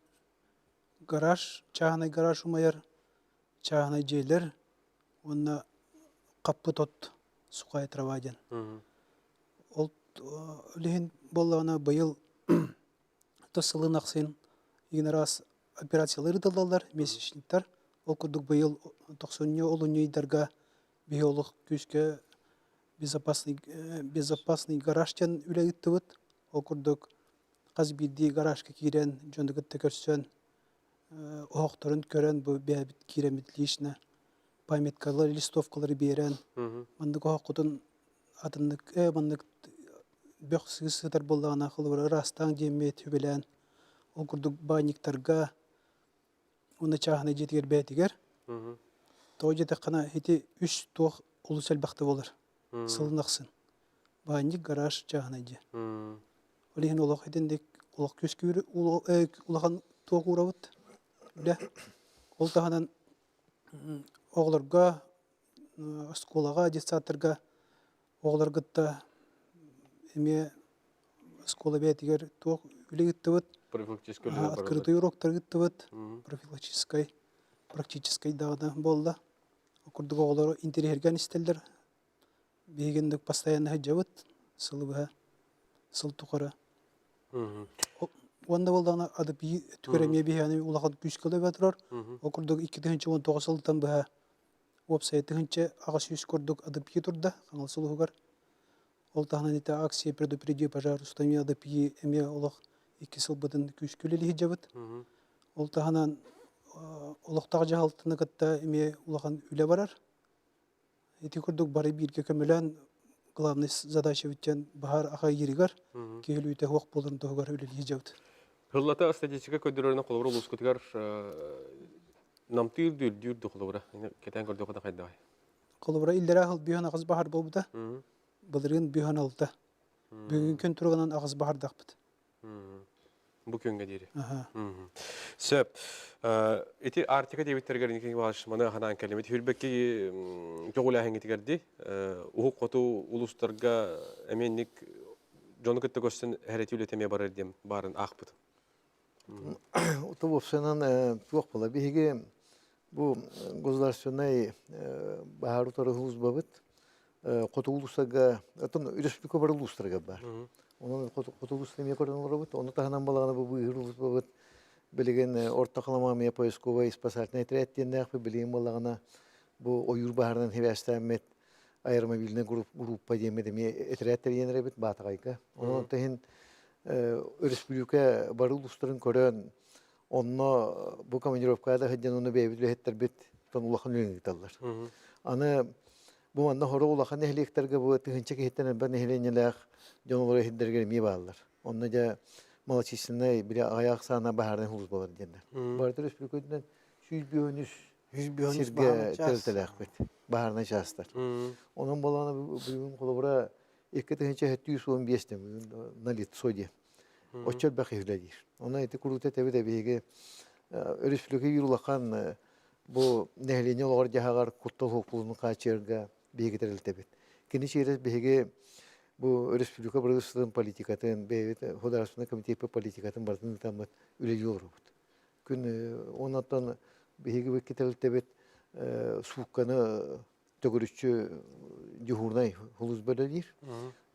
Speaker 8: гараж, чааһынай гараж умайар, чааһынай дьиэлэр уонна хаппыт от сухая трава диэн. Ол иһин буоллаҕына быйыл тус сылын ахсын игин араас операциялар ыытыллаллар, месячниктар. Ол курдук быйыл тохсунньу олунньу ыйдарга биһи олох күүскэ безопасный, безопасный гараж диэн үлэ ыыттыбыт. Ол курдук хас биирдии гаражка киирэн дьону кытта көрсөн оһохторун көрөн бу бэйэбит киирэммит лично памяткалары, листовкалары биэрэн маннык оһоххутун атыннык маннык бөх сыыс сытар буоллаҕына холобура ыраастааҥ диэммит сүбэлээн ол курдук баанньыктарга уонна чааһынай дьиэтигэр бэйэтигэр тоҕо диэтэххинэ ити үс туох олус элбэхтэ буолар сылын ахсын баанньык гараж чааһынай дьиэ ол иһин олох итинник олох күскүүр улахан туох уурабыт үлэ ол таһынан оҕолорго оскуолаҕа детсадтарга оҕолору кытта эмиэ оскуола бэйэтигэр туох үлэ ыыттыбыт
Speaker 1: Профилактическай үлэ
Speaker 8: открытый уроктар ыыттыбыт профилактическай практическай даҕаны буолла курдук оҕолору интэриэһиргээн истэллэр биһигинник постоянно сылдьабыт сылы быһа сыл тухары уонна буоллаҕына АДПИ өттүгэр эмиэ биһиэхэ улахан күүскэ үлэ турар ол курдук 2019 сылтан быһа Уопсайа 1800 курдук АДПИ турда Хаҥалас улууһугар. Ол таһынан ити акция «Предупреди пожар установи АДПИ» эмиэ олох икки сылбытын күүскэ үлэлии сылдьабыт. Ол таһынан олохтоох дьаһалтаны кытта эмиэ улахан үлэ барар. Ити курдук бары бииргэ көмөлөөн главный задачабыт диэн баһаар аҕай ииригэр киһи өлүүтэ суох буоларын туһугар үлэлии сылдьабыт.
Speaker 1: Сыллата статистика көрдөрөрүнэн холобура улуускутугар намтыыр үрдүүр да холобура кэтээн көрдөххө хайдаҕай?
Speaker 8: Холобура иллэрээ сыл бүһэн аҕыс баһар буолбута. Былырыын бүһэн алта. Бүгүн күн туругунан аҕыс баһардахпыт.
Speaker 1: Бу күҥҥэ диэри. Сөп. Ити Арктика диэбиттэригэр Николай Иванович маны ханаан кэлимит. Хүрбэкки көҕүлээһиҥҥитигэр дии уһук хоту улуустарга эмиэ дьону кытта көрсөн эһэрэтии үлэтэ эмиэ барар диэн баарын аахпытым.
Speaker 3: Ото уопсайынан туох буола биһиги бу государственнай баһаар утары службабыт хоту улуустарга оттон республика бары улуустарыгар баар. Онон хоту улуустар эмиэ көрөн олоробут. Ону таһынан балаҕана бу быыһыыр улууспабыт билигин Орто Халыма эмиэ поисковай спасательный отряд диэннээхпит. Билигин буоллаҕына бу ойуур баһаарынан сибээстээммит аэромобильнай группа диэммит эмиэ этэрээт тэрийэн эрэбит Баатаҕайга. Онон иһин өрөспүүбүлүкэ бары улуустарын көрөн онно бу командировкаҕа да сылдьан ону бэйэбит үлэһиттэрбит улахан үлэни ыыталлар. Аны бу манна хоро улахан нэһилиэктэргэ бу тыһыынча киһиттэн элбэх нэһилиэнньэлээх дьон олорор сирдэригэр эмиэ бааллар. Онно дьэ малочисленнай били аҕыйах ахсаана баһаарынай службалар диэннэр. Барыта өрөспүүбүлүкэ үрдүнэн 153 сиргэ тэрилтэлээхпит баһаарынай чаастар. Онон буоллаҕына бүгүн холобура 2715 бүгүн на лицо диэн. Оччо элбэх киһи үлэлиир. Онон ити куруута этэбит эбиһиги өрөспүүбүлүкэ биир улахан бу нэһилиэнньэ олоҕор-дьаһаҕар куттал суох хааччыйарга биһиги тэрилтэбит. Кини чиэрэс биһиги бу өрөспүүбүлүкэ бырагыыстыбатын политикатын, бэйэбит художественнай комитет политикатын барытын ыытаммыт үлэлии олоробут. Күн оннуттан биһиги тэрилтэбит суукканы төгүрүччү дежурнай сулууспа үлэлиир.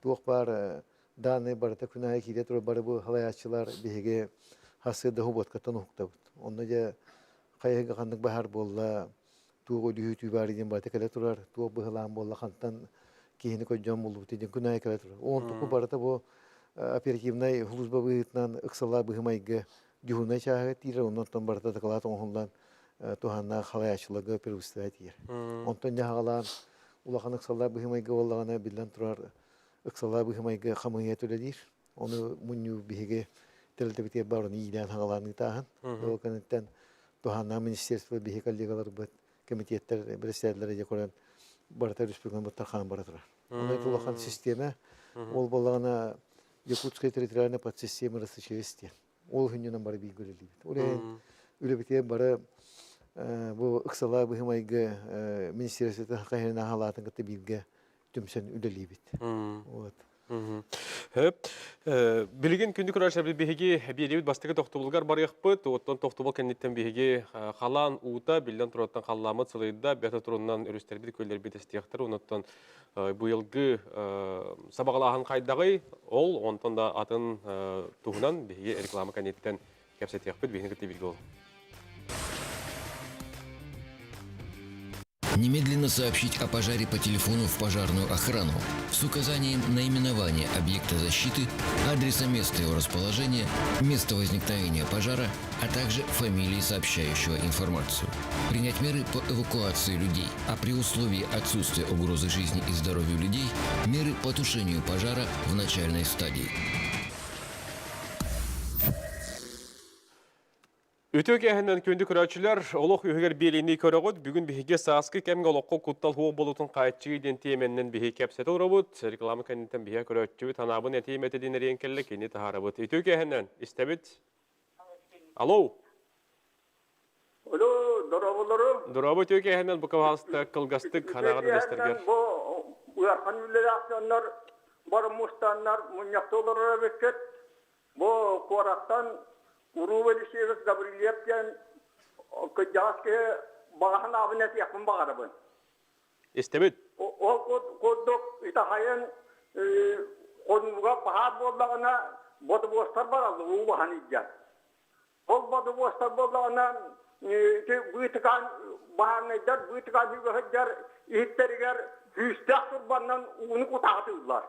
Speaker 3: Туох баар дааннай барыта күн аайы киирэ турар бары бу халайааччылар биһиги сарсыарда субуоткаттан уһуктабыт. Онно дьэ хайыһыга ханнык баһаар буолла, туох өлүһүтүү баар диэн барыта кэлэ турар, туох быһылаан буолла, хантан киһини көрдьөөн буллубут диэн күн аайы кэлэ турар. Онтуку барыта бу оперативнай служба быһыытынан ыксалаах быһымайгы дежурнай чааһыгар тиирэр, оннуттан барыта дакылаат оҥоһуллан туһааннаах халайааччыларга первыставай тиийэр. Онтон дьаһаҕалаан улахан ыксаллаах быһымайгы буоллаҕына биллэн турар ыксаллаах быһымайгы хамыыһыйа үлэлиир. Ону мунньуу биһиги тэрилтэбитигэр бар ону иилээн хагалаан ыытааһын. Ол кэнниттэн туһааннаах министерство биһи коллегаларбыт, комитеттэр председателлэрэ дьэ көрөн барыта республиканы быттар бара турар. Онон это улахан систиэмэ. Ол буоллаҕына Якутская территориальная подсистема РСЧС диэн. Ол хүннүнэн бары бииргэ үлэлиибит. Ол иһин үлэбитигэр бары бу ыксалаах быһымайгы министерствотын хайыһын аһалаатын кытта бииргэ түмсэн үлэлиибит. Вот.
Speaker 1: Хөп. Билигин күндү көрөөччүлэр биһиги биэриибит бастакы тохтобулугар барыахпыт. Оттон тохтобул кэнниттэн биһиги халаан уута биллэн турартан халлааммыт сылыйда, бэт турунан өрүстэрбит, көллөрбүт эстиэхтэр. Онуттан быйылгы сабаҕалааһын хайдаҕый? Ол онтон да атын туһунан биһиги реклама кэнниттэн кэпсэтиэхпит. Биһини кытта бииргэ ол.
Speaker 2: Немедленно сообщить о пожаре по телефону в пожарную охрану с указанием наименования объекта защиты, адреса места его расположения, места возникновения пожара, а также фамилии сообщающего информацию. Принять меры по эвакуации людей, а при условии отсутствия угрозы жизни и здоровью людей – меры по тушению пожара в начальной стадии.
Speaker 1: Үтүө киэһэнэн күндү көрөөччүлэр, олох үһүгэр биэриини көрөҕүт. Бүгүн биһиги сааскы кэмҥэ олоххо куттал суох буолуутун хааччыы диэн тиэмэннэн биһиги кэпсэтэ олоробут. Реклама кэнниттэн биһиги көрөөччүбүт анаабын этиим этэ диэн эриэн кэллэ, кини таһаарабыт. Үтүө киэһэнэн истэбит. Алло.
Speaker 9: Алло, дорооболору.
Speaker 1: Дорообо үтүө киэһэнэн бу кабаалыста кылгастык ханаҕын үлэстэргэр.
Speaker 9: Бу ыарахан үлэлээх дьоннор бар мустаннар мунньахта олорор эбиккит. Бу куораттан Уруу Елисеевич Гаврильев диэн кырдьаҕас киһи баҕаһын аабын этиэхпин баҕарабын.
Speaker 1: Истэбит.
Speaker 9: Ол курдук итахайын хонууга баһаар буоллаҕына бодобуостар бараллар уу баһан илдьэн. Ол бодобуостар буоллаҕына ити быытыкаан баһаарынайдар быытыкаан үгэ сылдьар иһиттэригэр күүстээх турбаннан ууну кутаатыыллар.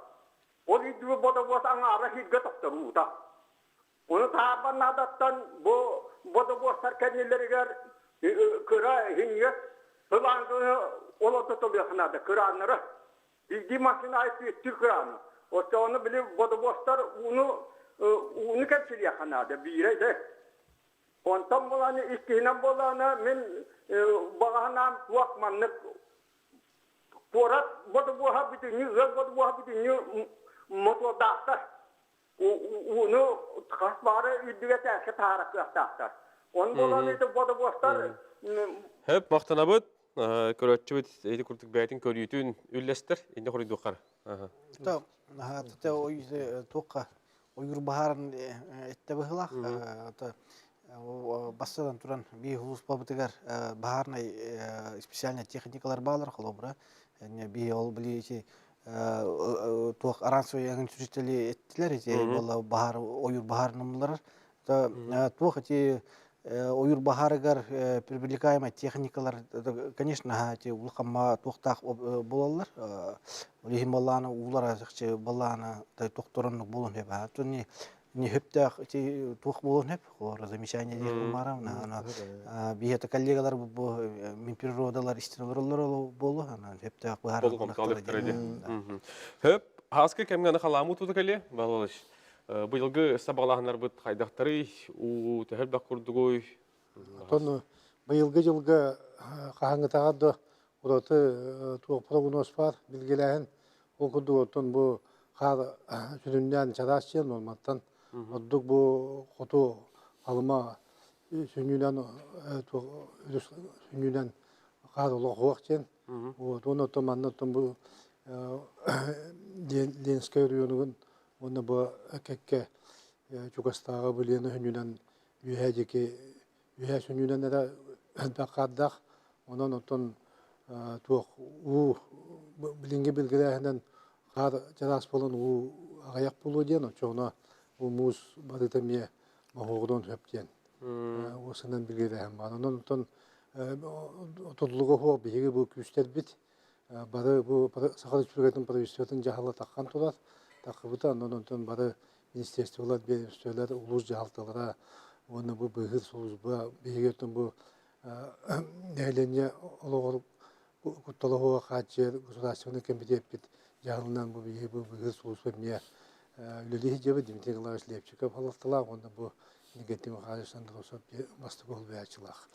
Speaker 9: Ол үрдүгү бодобуос аҥаара сиргэ тохтор уута. Ону таһаарбан наадаттан бу бодобуостар кэннилэригэр кыра иһиҥҥэ сылаангыны олордотолуохха наада кырааннара. Биирдии массыына аайы түөттүүр кырааны. Оччоҕуна били бодобуостар ууну ууну кэмчилиэххэ наада биирэ дэ. Онтон булан иккиһинэн буоллаҕына мин баҕаһынаан туох маннык Куорат бодобуоһа бүтүннүү, ыал бодобуоһа бүтүннүү мотуордаахтар. Ууну хас баҕара үрдүгэ тээскэ таһаара кыахтаахтар. Он буолан ити бодобуостар
Speaker 1: Хөп махтанабыт. Көрөөччүбүт ити курдук бэйэтин көрүүтүн үллэстэр. Инде хоруйдуоххар.
Speaker 4: Туохха ойуур баһаарын эттэ быһыылаах. Бастатан туран биир улууспабытыгар баһаарнай специальная техникалар баалар холобура. Биһи ол били ити туох араансуй эҥин сүрүтэлии эттилэр ити буолла баһаар ойуур баһаарын умнуларар. Туох ити ойуур баһаарыгар привлекаемая техникалар, конечно, ити улахамма туохтаах буолаллар. Ол иһин баллааны уулара чахчы баллааны тохтороннук буолуон сөп. Туни не хөптөөх ити туох буолуон сөп. Холор замечание диэх бумарам. Биһиэхэ коллегалар бу мин природалар истин олороллор буолу. Хөптөөх быһаар.
Speaker 1: Хөп, хаскы кэмҥэ аны халаму туту кэлиэ, Балалыш. Быйылгы сабаҕалааһыннарбыт хайдахтарый, уу төһө элбэх курдугуй?
Speaker 7: Оттон быйылгы дьылга хаһааҥҥытааҕар да ураты туох прогноз баар, билгэлээһин. Ол курдук оттон бу хаар сүрүннээн чараас диэн нуорматтан ордук бу хоту Халыма сүнньүнэн өрүс сүнньүнэн хаар олох диэн. Вот уонна оттон манна оттон бу Ленскэй оройуонугун уонна бу кэккэ чугастааҕы бу Лена сүнньүнэн үөһээ диэки үөһээ сүнньүнэн эрэ элбэх хаардаах. Онон оттон туох уу билиҥҥи билгэлээһинэн хаар чараас буолан уу аҕыйах буолуо диэн оччоҕуна бу муус барыта эмиэ моһуогурун сөп диэн уосанан билгэлээһин баар. Онон оттон тутулуга суох биһиги бу күүстэрбит бары бу Саха Республикатын правительствотын дьаһала таххан турар. Таххыбыта онон онтон бары министерстволар, ведомстволар, улуус дьаһалталара уонна бу быыһыыр служба биһиги оттон бу нэһилиэнньэ олоҕор куттала суох хааччыйар государственнай кэмитиэппит дьаһалынан бу биһиги бу быыһыыр служба эмиэ үлэлии сылдьабыт. Дмитрий Николаевич Лепчиков салалталаах уонна бу Никита Михайлович Андросов бастакы солбуйааччылаах.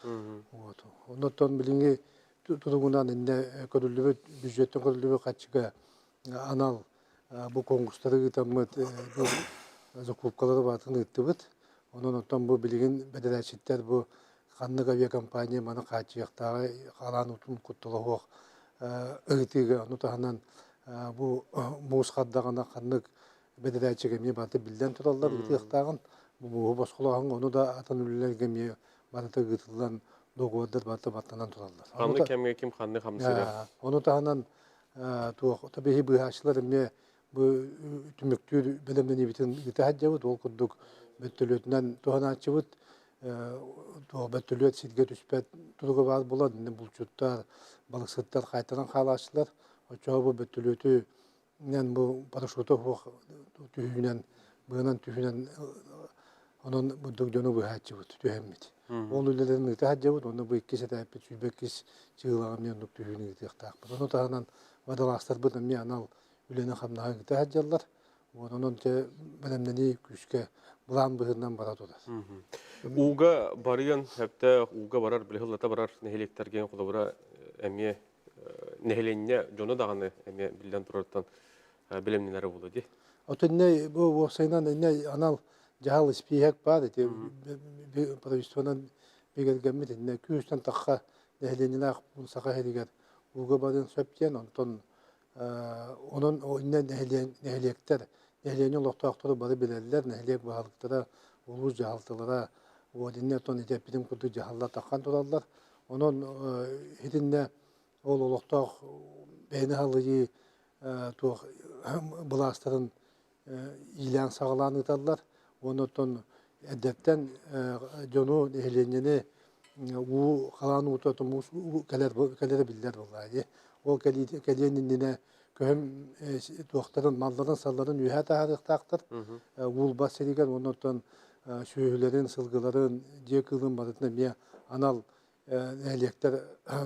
Speaker 7: Вот. Оннуттан билиҥҥи туругунан иннэ көрүллүбүт бюджеттэн көрүллүбүт харчыга анал бу конкурстары ыытаммыт бу закупкалары баатын ыыттыбыт. Онон оттон бу билигин бэдэрээччиттэр бу ханнык авиакомпания маны хааччыйыахтааҕы халаан утум куттала суох ыытыыга ону таһынан бу муус хардаҕына ханнык бэдэрээччигэ эмиэ барыта биллэн тураллар ыытыахтааҕын бу мууһу босхолооһуҥ ону да атын үлэлэргэ эмиэ барыта ыытыллан договордар барыта баттанан тураллар.
Speaker 1: Ханнык кэмҥэ ким ханнык хамсыыра?
Speaker 7: Ону таһынан туох биһи быыһааччылар эмиэ бу түмүктүүр бэлэмнэниибитин ыыта сылдьабыт. Ол курдук бөртөлүөтүнэн туһанааччыбыт туох бөртөлүөт сиргэ түспэт туруга баар буолан булчуттар, балыксыттар хаайтаран хаалааччылар. Оччоҕо бу бөртөлүөтү Инэн бу парашюта суох түһүүнэн, быанан түһүүнэн онон бурдук дьону быһааччыбыт, түһэммит. Ол үлэлэрин ыыта сылдьабыт, уонна бу иккис этээппит 22 чыылаҕа эмиэ оннук түһүүнү ыытыахтаахпыт. Ону таһынан водолазтарбыт эмиэ анал үлэни-хамнаһы ыыта сылдьаллар. Онон дьэ бэлэмнэнии күүскэ былаан быһыытынан бара турар.
Speaker 1: Ууга барыан сөптөөх, ууга барар, билиһиллата барар нэһилиэктэргэ холобура эмиэ нэһилиэнньэ дьоно даҕаны эмиэ биллэн турартан бэлэмнэнэрэ буолуо дии.
Speaker 7: Отон иннэ бу уопсайынан иннэ анал дьаһал испииһэк баар ити правительствонан бигэргэммит иннэ күүстэн тахха нэһилиэнньэлээх саха сиригэр ууга барыан сөп диэн онтон онон иннэ нэһилиэктэр нэһилиэнньэ олохтоохторо бары билэллэр нэһилиэк баһылыктара улуус дьаһалталара вот иннэ оттон ити эппитим курдук дьаһаллар таххан тураллар. Онон итиннэ ол олохтоох бэйэни халыйыы туох былаастарын иилээн-саҕалаан ыыталлар. Уонна оттон эрдэттэн дьону, нэһилиэнньэни уу халаан уута муус кэлэр кэлэрэ биллэр буоллаҕа дии. Ол кэлиэн иннинэ көһүм туохтарын малларын-салларын үөһэ таһаарыахтаахтар. Уулбат сиригэр уонна оттон сүөһүлэрин, сылгыларын, дьиэ кыылын барытын эмиэ анал нэһилиэктэр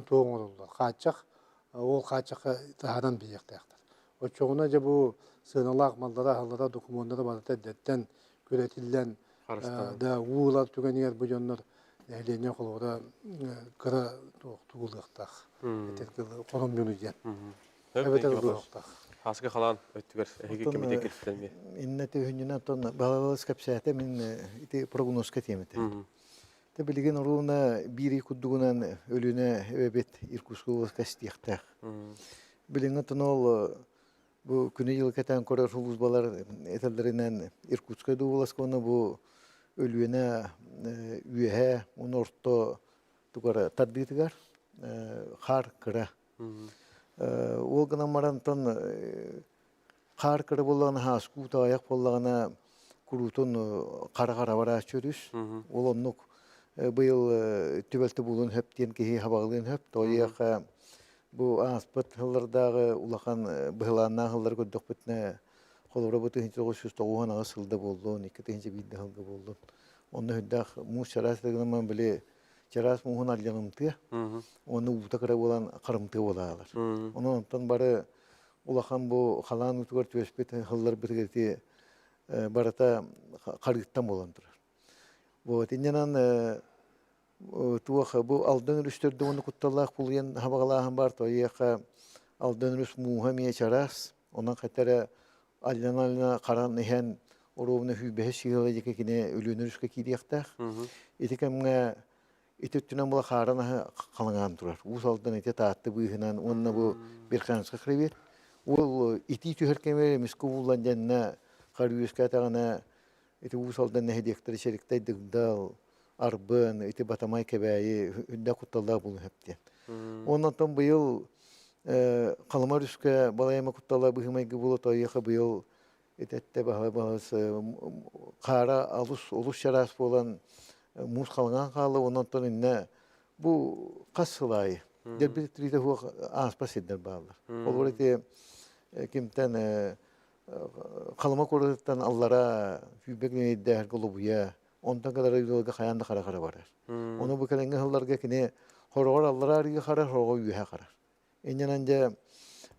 Speaker 7: туох оҥороллор хааччах ол хааччахха таһааран биэриэхтээхтэр. Оччоҕуна дьэ бу сыаналаах маллара-аһаллара, докумуоннара барыта эрдэттэн күрэтиллэн да уу ылар түгэнигэр бу дьоннор нэһилиэнньэ холобура кыра туох тугулыахтаах этэр хоромньуну диэн эбэтэр ылыахтаах.
Speaker 1: Хаска халаан өттүгэр эһиги кэмитиэккититтэн эмиэ.
Speaker 3: Иннэ түһүнньүнэн оттон балалас кэпсээтэ мин ити прогнозка тиэмэтэ. Те билигин оруна биир ый курдугунан Өлүөнэ эбэбит Иркутскай областка истиэхтээх. Билиҥҥи оттон ол бу күнү-дьылы кэтээн көрөр сулууспалар этэллэринэн Иркутскай да областка уонна бу Өлүөнэ үөһээ уонна орто тугара тардыытыгар хаар кыра. Ол гынан барантан хаар кыра буоллаҕына хааскуу таайах буоллаҕына куруутун хара-хара барааччы өрүс. Ол оннук быйыл түбэлтэ буолуон сөп диэн киһи хабаҕалыан сөп. Тоҕо бу ааспыт сыллардааҕы улахан быһылааннаах сыллары көрдөхпүтүнэ холобура бу 1998 сылда буоллун, 2001 сылга буоллун. Онно сүрдээх муус чараас гынан били чараас мууһун алдьанымтыа уонна уута кыра буолан харымтыа буолаалар. Онон онтон бары улахан бу халаан уутугар түөспүт сылларбытыгар ити барыта харыыттан буолан турар. Вот иннинэн туох бу Алдан өрүстэрдэ уонна кутталлаах булуйан хабаҕалааһын бар тойуохха Алдан өрүс мууһа эмиэ чараас, онон хатара аллана-аллана харан иһэн оруобуна сүүрбэһис сыала диэки кини Өлүөнэ өрүскэ киириэхтээх. Ити кэмҥэ ити өттүнэн була хааран аһы халыҥаан турар. Уус Алдан ити Таатта быыһынан уонна бу Верхоянскай хребет. Ол итии түһэр кэмигэр эмискэ ууллан дьэннэ хар үөскээтэҕинэ ити Уус Алдан нэһилиэктэрэ Чэриктэй Дыгдал, Арбын, ити Батамай Кэбээйи үрдэ кутталлаах буолуон сөп диэн. Онон быйыл Халыма өрүскэ балайма куттала быһымайгы буола тойуха быйыл итэтте баһа балас хаара алус олус чараас буолан муус халыҥаан хаалла онон иннэ бу хас сыл аайы дэрбит триитэ хуох ааспа сирдэр бааллар. Ол ити кимтэн Халыма куоратыттан аллара сүүрбэ күнэйдээх голубуйа онтон кэлэр ыалга хайаан да хара-хара барар. Ону бу кэлиҥҥи сылларга кини хороҕор аллара арыйы харар, хороҕор үөһэ харар. Иннинэн дьэ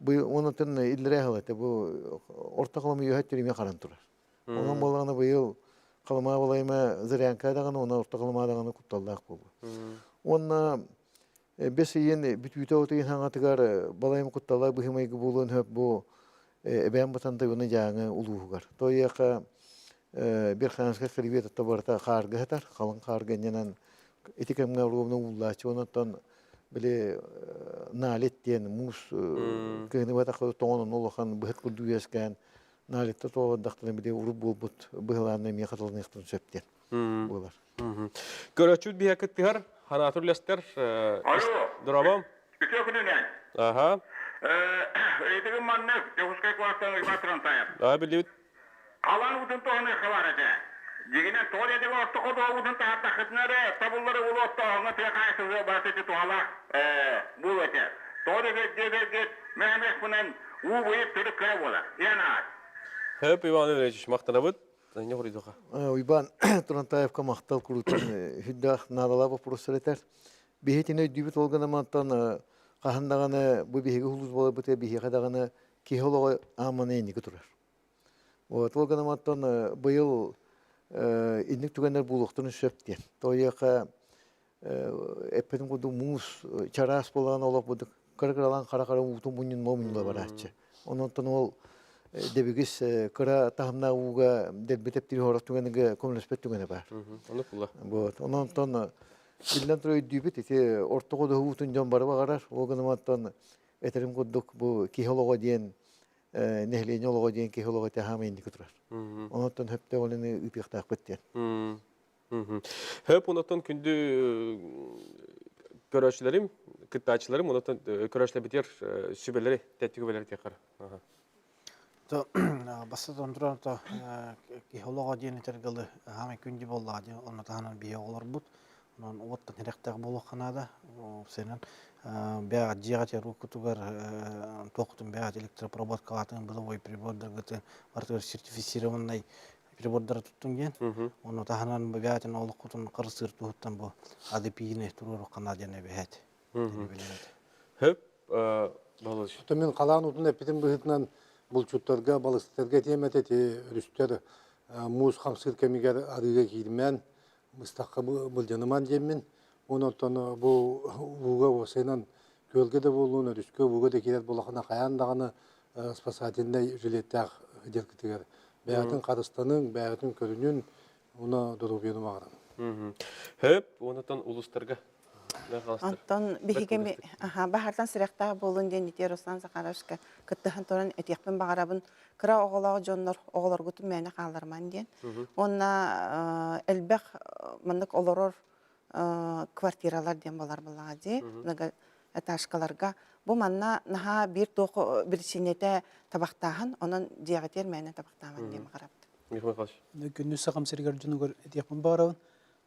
Speaker 3: бу онутун иллэрээ сыл этэ бу орто халыма үөһэ түрүмэ харан турар. Онон буоллаҕына быйыл халыма балайма зырянка даҕаны, уонна орто халыма даҕаны кутталлаах буолуо. Уонна бэс ыйын бүтүүтэ от ыйын хаҥатыгар балайым куттала быһымайгы буолуон сөп бу эбээн Бытантай уонна Дьааҥы улууһугар. Тойуоха Верхоянскай хребет атта барыта хаарга сытар, халыҥ хаарга иннинэн ити кэмҥэ ровно ууллааччы онтон били налит диэн муус кыһыны батах тоҥон улахан быһыт курдук үөскээн налитта тоҕордахтарына били урут буолбут быһылаанна эмиэ хатыланыахтарын сөп диэн буолар.
Speaker 1: Көрөөччүбүт биһэ кыттыһар, ханааты үллэстэр.
Speaker 10: Алло.
Speaker 1: Дорообо.
Speaker 10: Үтүө күнүнэн.
Speaker 1: Аха.
Speaker 10: Ыйытыгым маннык, Дьокуускай куораттан Уйбаан Турантаев.
Speaker 1: Аа, биллибит.
Speaker 10: Халаан уутун туһаныы хабар этэ. Дьигинэн, тоҕо диэтик орто ходуһа уутун таһаардаххытына эрэ, тобуллары улуу оттооһуҥҥа тыа хаһаайыстыбатыгар барыта ити туһалаах буолуо этэ. Тоҕо диэтэргит, мэһэмэхпинэн уу быйыл төрүт кыра буолар. Иэн аат.
Speaker 1: Хөп, Иван Ильич, махтанабыт.
Speaker 3: Уйбаан Турантаевка махтал куруутун сүрдээх наадалаах боппуруостар этэр. Биһитини өйдүүбүт ол гынан мантан хаһан даҕаны бу биһиги улуус буоларбытыгар биһиэхэ даҕаны киһи олоҕо аамана инники турар. Вот ол гынан мантан быйыл инник түгэннэр буолуохтарын сөп диэн. Тоҕо эппитим курдук муус чараас буолан олох бурдук кыра-кыралаан хара-хара уутун мунньун мунньула барааччы. Онон ол дэбигис кыра таһымнаах ууга дэлби тэптири хорох түгэнигэ көмөлөспөт түгэнэ баар.
Speaker 1: Ону кула.
Speaker 3: Вот. Онон биллэн турар өйдүүбүт ити орто ходуһу уутун дьон бары баҕарар. Ол гынан этерим курдук бу киһи олоҕо диэн нэһилиэнньэ олоҕо диэн киһи олоҕо тэһаама инники турар. Онон хөптөөх үлэни ыытыахтаахпыт диэн.
Speaker 1: Хөп онотон күндү көрөөччүлэрим, кыттааччыларым, онотон көрөөччүлэрбитигэр сүбэлэри, тэттик сүбэлэри тиэхэр.
Speaker 4: То бастатан туран то киһи олоҕо диэн этэргэлы хаамай күндү буоллаҕа диэн онно таһынан биһи оҕолорбут онон уоттан тирэхтээх буолуохха наада сенен бэҕэ дьиэҕэ теруккутугар туоххутун бэҕэ электропроводкалаатын бытовой прибордаргытын барытыгар сертифицированный прибордары туттун диэн. Ону таһынан бэйэтин олоххутун харыстыыр туһуттан бу АДП-ни туруоруохха наада диэн эбэһээт.
Speaker 1: Хөп,
Speaker 7: Ото мин халаан утун эппитим быһыытынан булчуттарга, балыксыттарга этиэм этэ ити өрүстэр муус хамсыыр кэмигэр арыыга киирмээн, быстахха былдьаныман диэммин. Уонна оттон бу ууга уопсайынан күөлгэ да буоллун, өрүскэ ууга да киирэр буоллахына хайаан даҕаны спасательнай жилеттээх дьаргытыгар бэйэтин харыстаныҥ, бэйэтин көрүнүн, уна доруобуйаны баҕаран.
Speaker 1: Хөп, онотон улустарга
Speaker 6: Онтон биһиги баһартан сирэхтээх буолун диэн ити Руслан Захаровичка кыттыһан туран этиэхпин баҕарабын. Кыра оҕолоох дьоннор оҕолоргутун мээнэ хаалларыман диэн. Уонна элбэх маннык олорор квартиралар диэн болар буоллаҕа дии. Этажкаларга. Бу манна наһаа биир туох биричиинэтэ табахтааһын, онон дьиэҕитигэр мээнэ табахтааман диэн баҕарабыт.
Speaker 8: Күндүз сахам сиригэр дьонугар этиэхпин баҕарабын.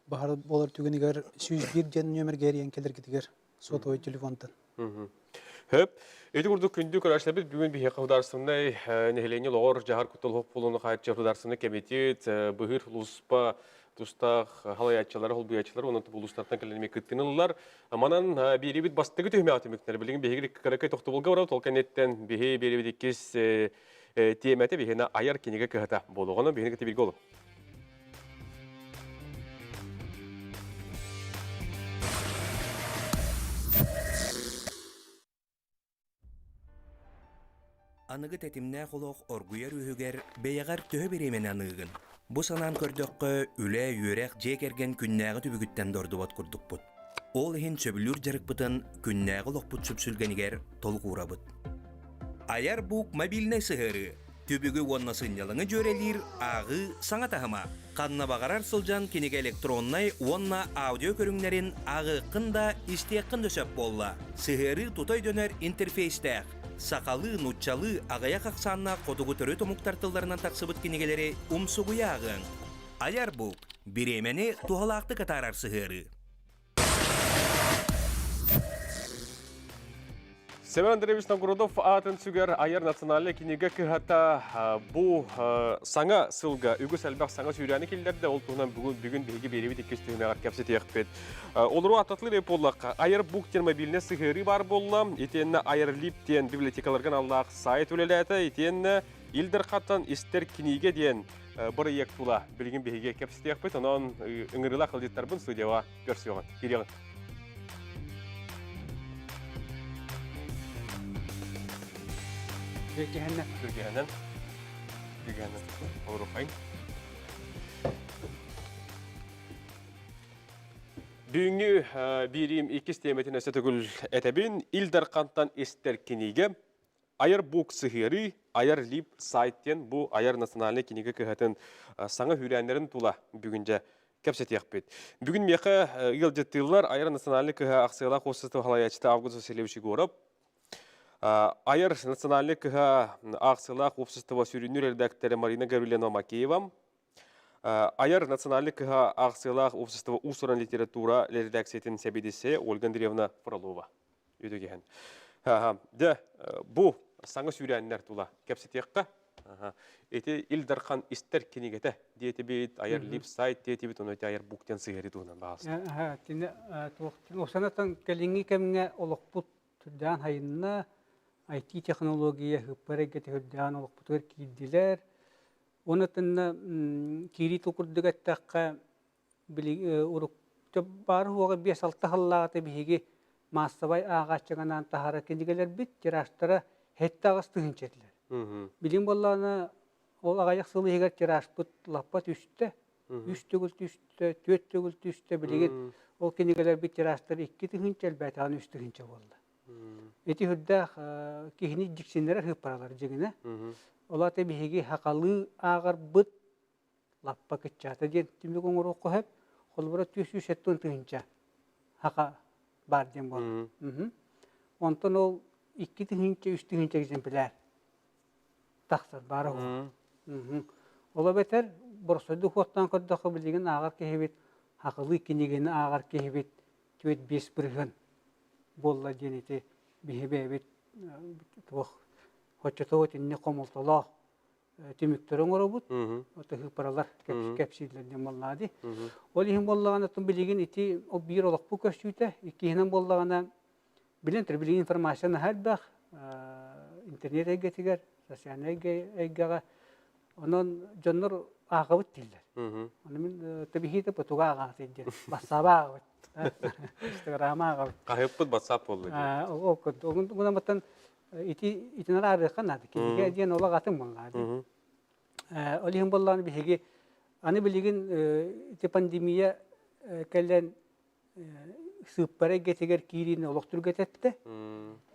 Speaker 8: Баһар буолар түгэнигэр 101 диэн нүөмэргэ эрийэн кэлэргитигэр сотовой телефонтан.
Speaker 1: Хөп. Ити курдук күндү көрөөччүлэрбит бүгүн биһиэхэ худаарсынай нэһилиэнньэ олоҕор дьаһар куттал буолууну хааччыйар худаарсынай кэмитиэт быһыыр улууспа тустаах халайааччылары, холбуйааччылары уонна улуустартан кэлэн эмиэ кыттыыны ыллар. Манан биэриибит бастакы түһүмэҕэ түмүктэнэр. Билигин биһиги кыракый тохтобулга барабыт. Ол кэнниттэн биһи биэриибит иккис тиэмэтэ биһиэнэ айар кинигэ кыһата буолуоҕа. Онон биһини кытта бииргэ олуҥ.
Speaker 11: Аныгы тэтимнээх олох оргуйар үөһүгэр бэйэҕэр төһө бириэмэни аныыгын? Бу санаан көрдөххө, үлэ, үөрэх, дьиэ кэргэн күннээҕи түбүгүттэн да ордубат курдукпут. Ол иһин сөбүлүүр дьарыкпытын күннээҕи олохпут сүпсүлгэнигэр толук уурабыт. Айар Бук мобильнай сыһыарыы Түбүгү уонна сынньалаҥы дьүөрэлиир ааҕыы саҥа таһыма. Ханна баҕарар сылдьан кинигэ электроннай уонна аудио көрүҥнэрин ааҕыаххын да, истиэххин да сөп буолла. Сыһыарыы тута өйдөнөр интерфейстээх. Сахалыы, нууччалыы аҕыйах ахсааннаах хотугу төрүт омуктар тылларынан тахсыбыт кинигэлэри умсугуйа ааҕыаҥ. Айар Бук бириэмэни туһалаахтык атаарар сыһыарыы.
Speaker 1: Семен Андреевич Новгородов аатын сүгэр айар национальнай кинигэ кыһата бу саҥа сылга үгүс элбэх саҥа сүүрээни киллэрдэ. Ол туһунан бүгүн, бүгүн биһиги биэрэбит иккис түһүмэҕэр кэпсэтиэхпит. Олору аттатылыр буоллахха, Айар Бук диэн мобильнай сыһыарыы баар буолла. Итиэннэ Айар Лип диэн библиотекаларга аналлаах сайт үлэлээтэ. Итиэннэ Ил Дархаттан истэр кинигэ диэн бырайыак тула билигин биһиги кэпсэтиэхпит. Онон ыҥырыылаах ыалдьыттарбын студияҕа көрсүөҕүн. Киириэҕин.
Speaker 12: Түргэннэн.
Speaker 1: Түргэннэн. Түргэннэн. Олорухайын. Бүгүҥҥү биириим иккис тиэмэтин өссө төгүл этэбин. Ил Дархантан истэр кинигэ Айар Бук сыһыарыы, Айар Лип сайт диэн бу Айар национальнай кинигэ кыһатын саҥа сүүрээннэрин тула бүгүн дьэ кэпсэтиэхпит. Бүгүн миэхэ ыалдьыттыыллар Айар национальнай кыһа акциялаах уопсастыба салайааччыта Август Васильевич Егоров, Айар национальнай кыһа акциялаах уопсастыба сүрүннүүр эрэдээктэрэ Марина Гаврильевна Макеева, Айар национальнай кыһа акциялаах уопсастыба уус-уран литература редакциятын сэбиэдиссэйэ Ольга Андреевна Фролова. Үтүгүһэн. Дьэ, бу саҥа сүүрээннэр тула кэпсэтиэххэ. Ити Ил Дархан истэр кинигэтэ диэтибит, айар лип сайт диэтибит, ону ити айар бук диэн сыһыары туһунан баҕаласта.
Speaker 12: Тини туох осанатан кэлиҥҥи кэмҥэ олохпут түрдээн хайынна, IT технология ыппар эйгэтэ үрдээн олохпутугар киирдилэр. Онотунна киирии тыл курдук эттэххэ, били урук баар уоҕа 5-6 сыллааҕыта биһиги маассабай ааҕааччыганаан таһара кинигэлэрбит тиражтара 7-8 тыһыынча этилэр. Билин буоллаҕына ол аҕыйах сыл иһигэр тиражпыт лаппа түстэ, үс төгүл түстэ, түөрт төгүл түстэ. Билигин ол кинигэлэрбит тиражтара 2 тыһыынча элбээтэҕинэ 3 тыһыынча буолла. Ити үрдээх киһини дьиксиннэрэр сыыппаралар дьиҥинэ. Ол аата биһиги сахалыы ааҕарбыт лаппа кыччаата диэн түмүк оҥоруохха сөп. Холобура 470 тыһыынча саха баар диэн буолар. Онтон ол 2 тыһыынча, 3 тыһыынча экземпляр тахсар баара уһу. Ол эбэтэр боростуойдук суоттаан көрдөххө билигин ааҕар киһибит сахалыы кинигэни ааҕар киһибит 4-5 бырыһыан буолла диэн ити биһи бэйэбит туох оччотугу итинник хомолтолоох түмүктэри оҥоробут сыыппаралар кэпсииллэр диэн буоллаҕа дии. Ол иһин буоллаҕына билигин ити биир олохпут көстүүтэ, иккиһинэн буоллаҕына билэн турар билигин информация наһаа элбэх интернет эйгэтигэр, социальнай эйгэҕэ онон дьоннор ааҕабыт дииллэр. Ону мин тэбиһиитэ потуга ааҕаҕыт диэн бассааба ааҕабыт, инстаграма ааҕабыт.
Speaker 1: Хаһыаппыт бассаап буолла дии.
Speaker 12: Ол курдук. Гынан баттан. Ити итинэр аарыахха наада. Кинигэ диэн олох атын буоллаҕа дии. Ол иһин буоллаҕына биһиги аны билигин ити пандемия кэлэн сыыппара эйгэтигэр киириини олох түргэтэттэ.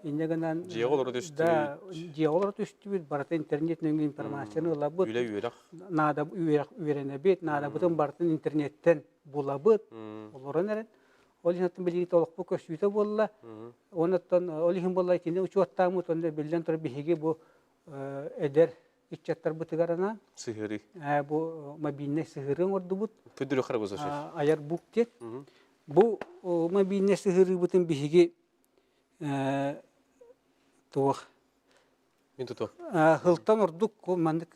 Speaker 12: Инньэ гынан
Speaker 1: Дьиэҕэ олоро түстүбүт.
Speaker 12: Да, дьиэҕэ олоро түстүбүт, барыта интернет нөҥүө информацияны ылабыт.
Speaker 1: Үлэ үөрэх.
Speaker 12: Наада үөрэх үөрэнэбит, наадабытын барытын интернеттэн булабыт, олорон эрэн. Ол иһин оттон билигин олохпут көстүүтэ буолла. Онон ол иһин буолла итини учуоттааммыт, онно биллэн турар биһиги бу эдэр ыччаттарбытыгар анаан
Speaker 1: сыһыарыы
Speaker 12: бу мобильнай сыһыарыы оҥордубут.
Speaker 1: Көдүрү харабызаши.
Speaker 12: Айар бук диэн. Бу мобильнай сыһыарыыбытын биһиги туох
Speaker 1: Мин туту.
Speaker 12: Хылтан ордук маннык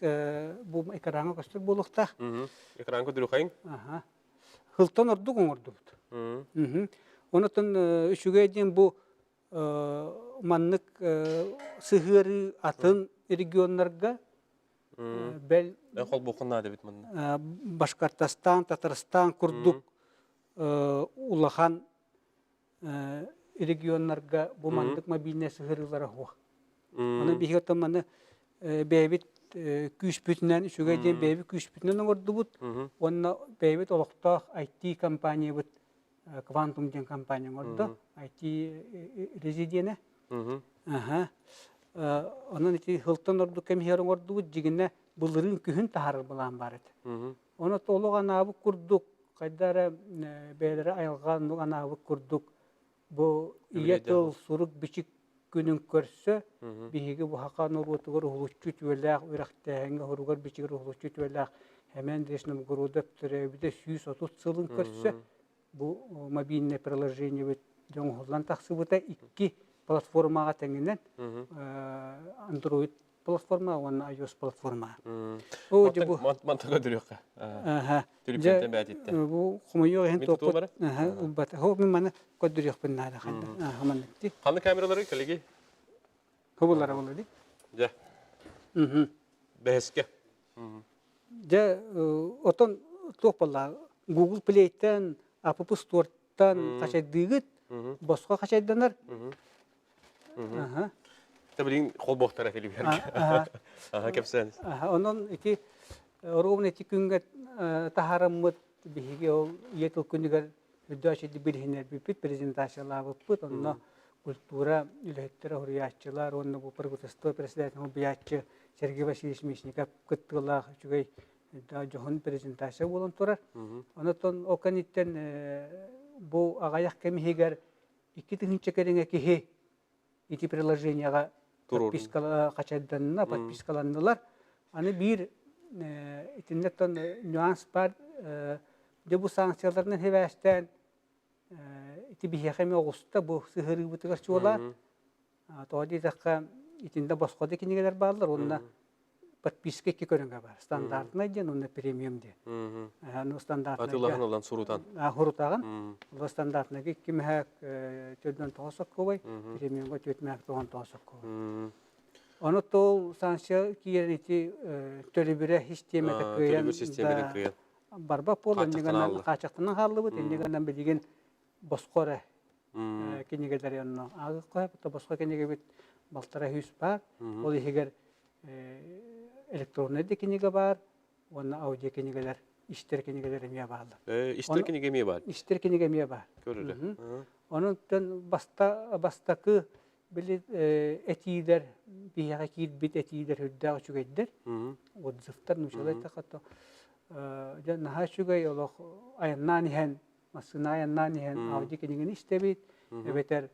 Speaker 12: бу экраҥҥа көстөр буолуохтаах.
Speaker 1: Экран көдүрү
Speaker 12: Хылтан ордук оҥордубут. Онотон үчүгэй диэн бу маннык сыһыарыы атын регионнарга бэл
Speaker 1: холбуоххун наада эбит манна.
Speaker 12: Башкортостан, Татарстан курдук улахан регионнарга бу маннык мобильнай сыһыарыылара суох. Аны биһиги оттон маны бэйэбит күүспүтүнэн үчүгэй диэн бэйэбит күүспүтүнэн оҥордубут уонна бэйэбит олохтоох IT компаниябыт Квантум диэн компания оҥордо IT резиденэ. Аха. Онон ити сылтан ордук кэмиһэр оҥордубут дьигинэ былырыын күһүн таһаарар былаан баар этэ. Ону олох анаабыт курдук хайда эрэ бэйэлэрэ айылҕа оннук анаабыт курдук бу ийэ тыл сурук-бичик күнүн көрсө биһиги бу саха норуотугар уһулуччу үтүөлээх үрэхтээһиҥҥэ суругар-бичигэр уһулуччу үтүөлээх Эмэн Андреевич Новгородов төрөөбүтэ 130 сылын көрсө бу мобильное приложениебыт оҥоһуллан тахсыбыта икки платформаҕа тэҥинэн Android платформа уонна iOS платформа.
Speaker 1: О, дьэ бу мантан көрдөрүөххэ. Түлүппэнтэн бээтиттэн.
Speaker 12: Бу хомойуох иһин туоппут. Ылбата. Хо мин маны көрдөрүөхпүн наада ханна. Маннык.
Speaker 1: Ханны камералары коллеги?
Speaker 12: Хобулара була ди.
Speaker 1: Дьэ. Бэһэскэ.
Speaker 12: Дьэ, отон туох буолла Google Play-тэн, App Store-тан хачайдыыгыт, босхо хачайданар.
Speaker 1: Та билин холбохтара филиберге. Аха, кэпсээн.
Speaker 12: Онон ити ровно ити күҥҥэ таһаараммыт биһиги ол ийэ тыл күнүгэр үрдөөчү билиһиннэрбиппит, презентациялаабыппыт. Онно культура үлэһиттэрэ, суруйааччылар уонна бу правительство председателин убуйааччы Сергей Васильевич Мишников кыттыылаах үчүгэй дьоһун презентация буолан турар. Онон ол кэнниттэн бу аҕыйах кэм иһигэр 2000 кэриҥэ киһи ити приложениеҕа подписка хачайданна, подпискаланнылар. Аны биир итиннэ нюанс бар, дьэ бу санкцияларынан сибээстээн ити биһиэхэ эмиэ оҕуста бу сыһыарыыбытыгар чуолаан. Тоҕо диэтэххэ, итиннэ босхо да кинигэлэр бааллар уонна подписка икки көрүҥэ бар. Стандартнай диэн уонна премиум диэн. Ну стандартнайга
Speaker 1: Атыылаһан ылан сурутан.
Speaker 12: Сурутаҕын. Ол стандартнайга икки мөһөөк төрдөн тоҕус соккубай, премиумга түөрт мөһөөк тоҕон тоҕус соккубай. Ону тол санкция киирэн ити төлөбүрэ систиэмэтэ кыайан
Speaker 1: төлөбүр систиэмэтин кыайан
Speaker 12: барбат буолан иннигэнэн хааччахтанан хааллыбыт. Иннигэнэн билигин босхо эрэ кинигэлэри онно ааҕыахха сөп. Босхо кинигэбит балтараа сүүс баар. Ол иһигэр электроннай да кинигэ баар уонна аудио кинигэлэр, истэр кинигэлэр эмиэ бааллар.
Speaker 1: Истэр кинигэ эмиэ баар.
Speaker 12: Истэр кинигэ эмиэ баар.
Speaker 1: Көрөрө.
Speaker 12: Онон бастакы били этиилэр биһиэхэ киирбит этиилэр үрдээх үчүгэйдэр. Отзывтар нуучалай тахато. Дьэ наһаа үчүгэй олох айаннаан иһэн массыына айаннаан иһэн аудио кинигэни истэбит, эбэтэр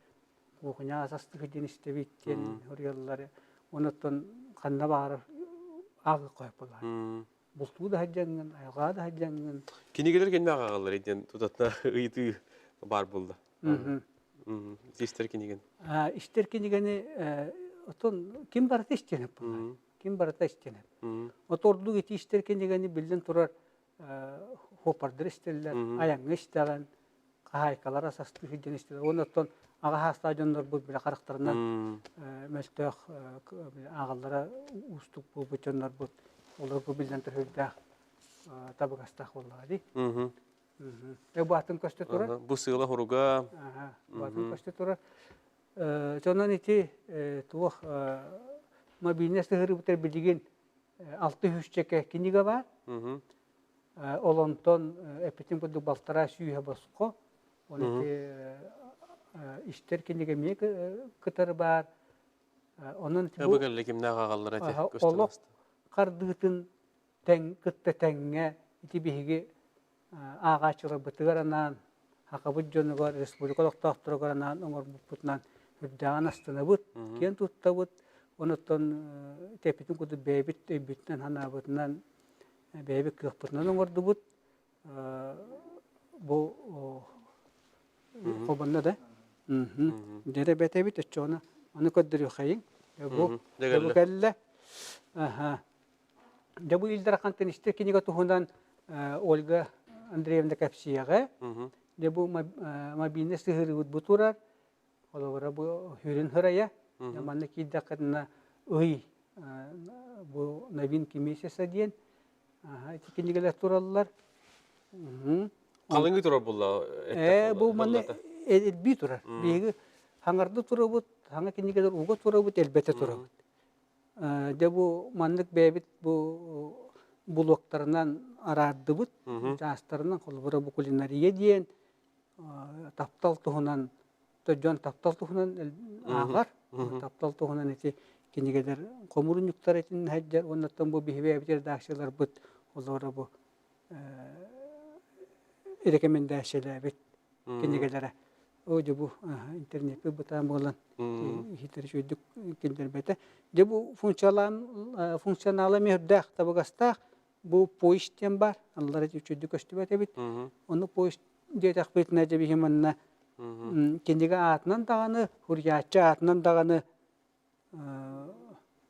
Speaker 12: кухня астыгы диэн истэбит диэн суруйаллар. Онон ханна баҕарар ааҕыахха сөп буоллаҕа. Бултуу да сылдьаҥҥын, айылҕаҕа да сылдьаҥҥын.
Speaker 1: Кинигэлэр кэннэ ааҕаллар диэн тутатына ыйытыы баар буолла. Истэр кинигэн.
Speaker 12: Истэр кинигэни отон ким барыта истиэн буолла. Ким барыта истиэн. От ордук ити истэр кинигэни биллэн турар хуоппардар истэллэр, айаҥҥа истэҕин, хаһаайкалара састыы сылдьан истэллэр. Уонна оттон аҕа саастаах дьоннорбут бile харахтарынан мөлтөх ааҕаллара уустук буолбут дьоннорбут олорго биллэн төһүрдээх табыгастаах буоллаҕа дии. Бу атын көстө турар.
Speaker 1: Бу сыала хоруга.
Speaker 12: Бу атын көстө турар. Онон ити туох мобильнай сыһыарыыбытыгар билигин алта сүүсчэкэ кинигэ баар. Ол онтон эппитим курдук балтараа сүүһэ босхо. Ол ити истэр кинигэ эмиэ кытары баар. Онон
Speaker 1: бу кимнээх аҕаллар эти
Speaker 12: олох хардыытын тэҥ кытта тэҥҥэ ити биһиги ааҕааччыларбытыгар анаан, сахабыт дьонугар, республика олохтоохторугар анаан оҥорбуппутунан үрдээҕин астынабыт, киэн туттабыт. Онуттан тэппитин курдук бэйэбит өйбүтүнэн-санаабытынан, бэйэбит кыахпытынан оҥордубут. Бу холбонно да? Дьэрэ бэтэбит оччоҕуна ону көрдөрүөххэйиҥ. Бу кэллэ. Дьэ бу Ил Дархантан истэр кинигэ туһунан Ольга Андреевна кэпсиэҕэ. Дьэ бу мобильнай сыһыарыыбыт бу турар. Холобура бу хүрүн хырайа. Манна киирдэххитинэ ый бу новинки месяца диэн ити кинигэлэр тураллар.
Speaker 1: Халыҥы турар булла.
Speaker 12: Ээ бу манна элбии турар. Биһиги хаҥарды турабыт, хаҥа кинигэлэр уга турабыт, элбэтэ турабыт. Дьэ бу маннык бэйэбит бу булуоктарынан араардыбыт, чаастарынан, холобура бу кулинария диэн таптал туһунан, дьон таптал туһунан ааҕар, таптал туһунан ити кинигэлэр хомурунньуктар итиннэ сылдьар уонна оттон бу биһиги бэйэбит редакцияларбыт олоро бу рекомендациялээбит кинигэлэрэ. Оо, дьэ бу интернетпит бытаан буолан иһитэр үчүгэйдик киллэрбэтэ. Дьэ бу функционала эмиэ үрдээх табыгастаах. Бу поезд диэн баар, аллара үчүгэйдик көстүбэт эбит. Ону поезд диэтэхпитинэ дьэ биһи манна кинигэ аатынан даҕаны, суруйааччы аатынан даҕаны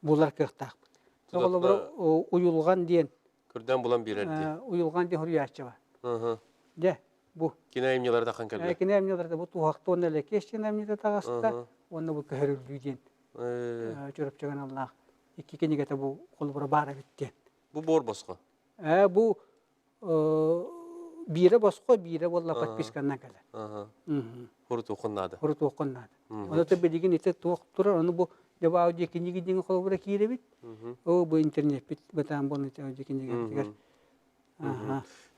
Speaker 12: булар кыахтаахпыт. Холобура уйулҕан диэн
Speaker 1: Көрдөөн булан биэрэр дии.
Speaker 12: Уйулҕан диэн суруйааччы бар. Дьэ, бу.
Speaker 1: Кини айымньылары тахан кэллэ.
Speaker 12: Кини айымньылары бу туһахта уонна Лэкиэс диэн айымньыта таҕыста уонна бу Көһөрүллүү диэн Чурапчыга аналлаах икки кинигэтэ бу холобура баар эбит диэн.
Speaker 1: Бу буор босхо.
Speaker 12: Ээ бу биирэ босхо, биирэ буолла подписканнан кэлэр.
Speaker 1: Хурутуоххун наада.
Speaker 12: Хурутуоххун наада. Ону то билигин ити туох турар, ону бу дьэ аудио киниги диэн холобура киирэбит. Оо бу интернеппит бытаан буолан аудио кинигебитигэр.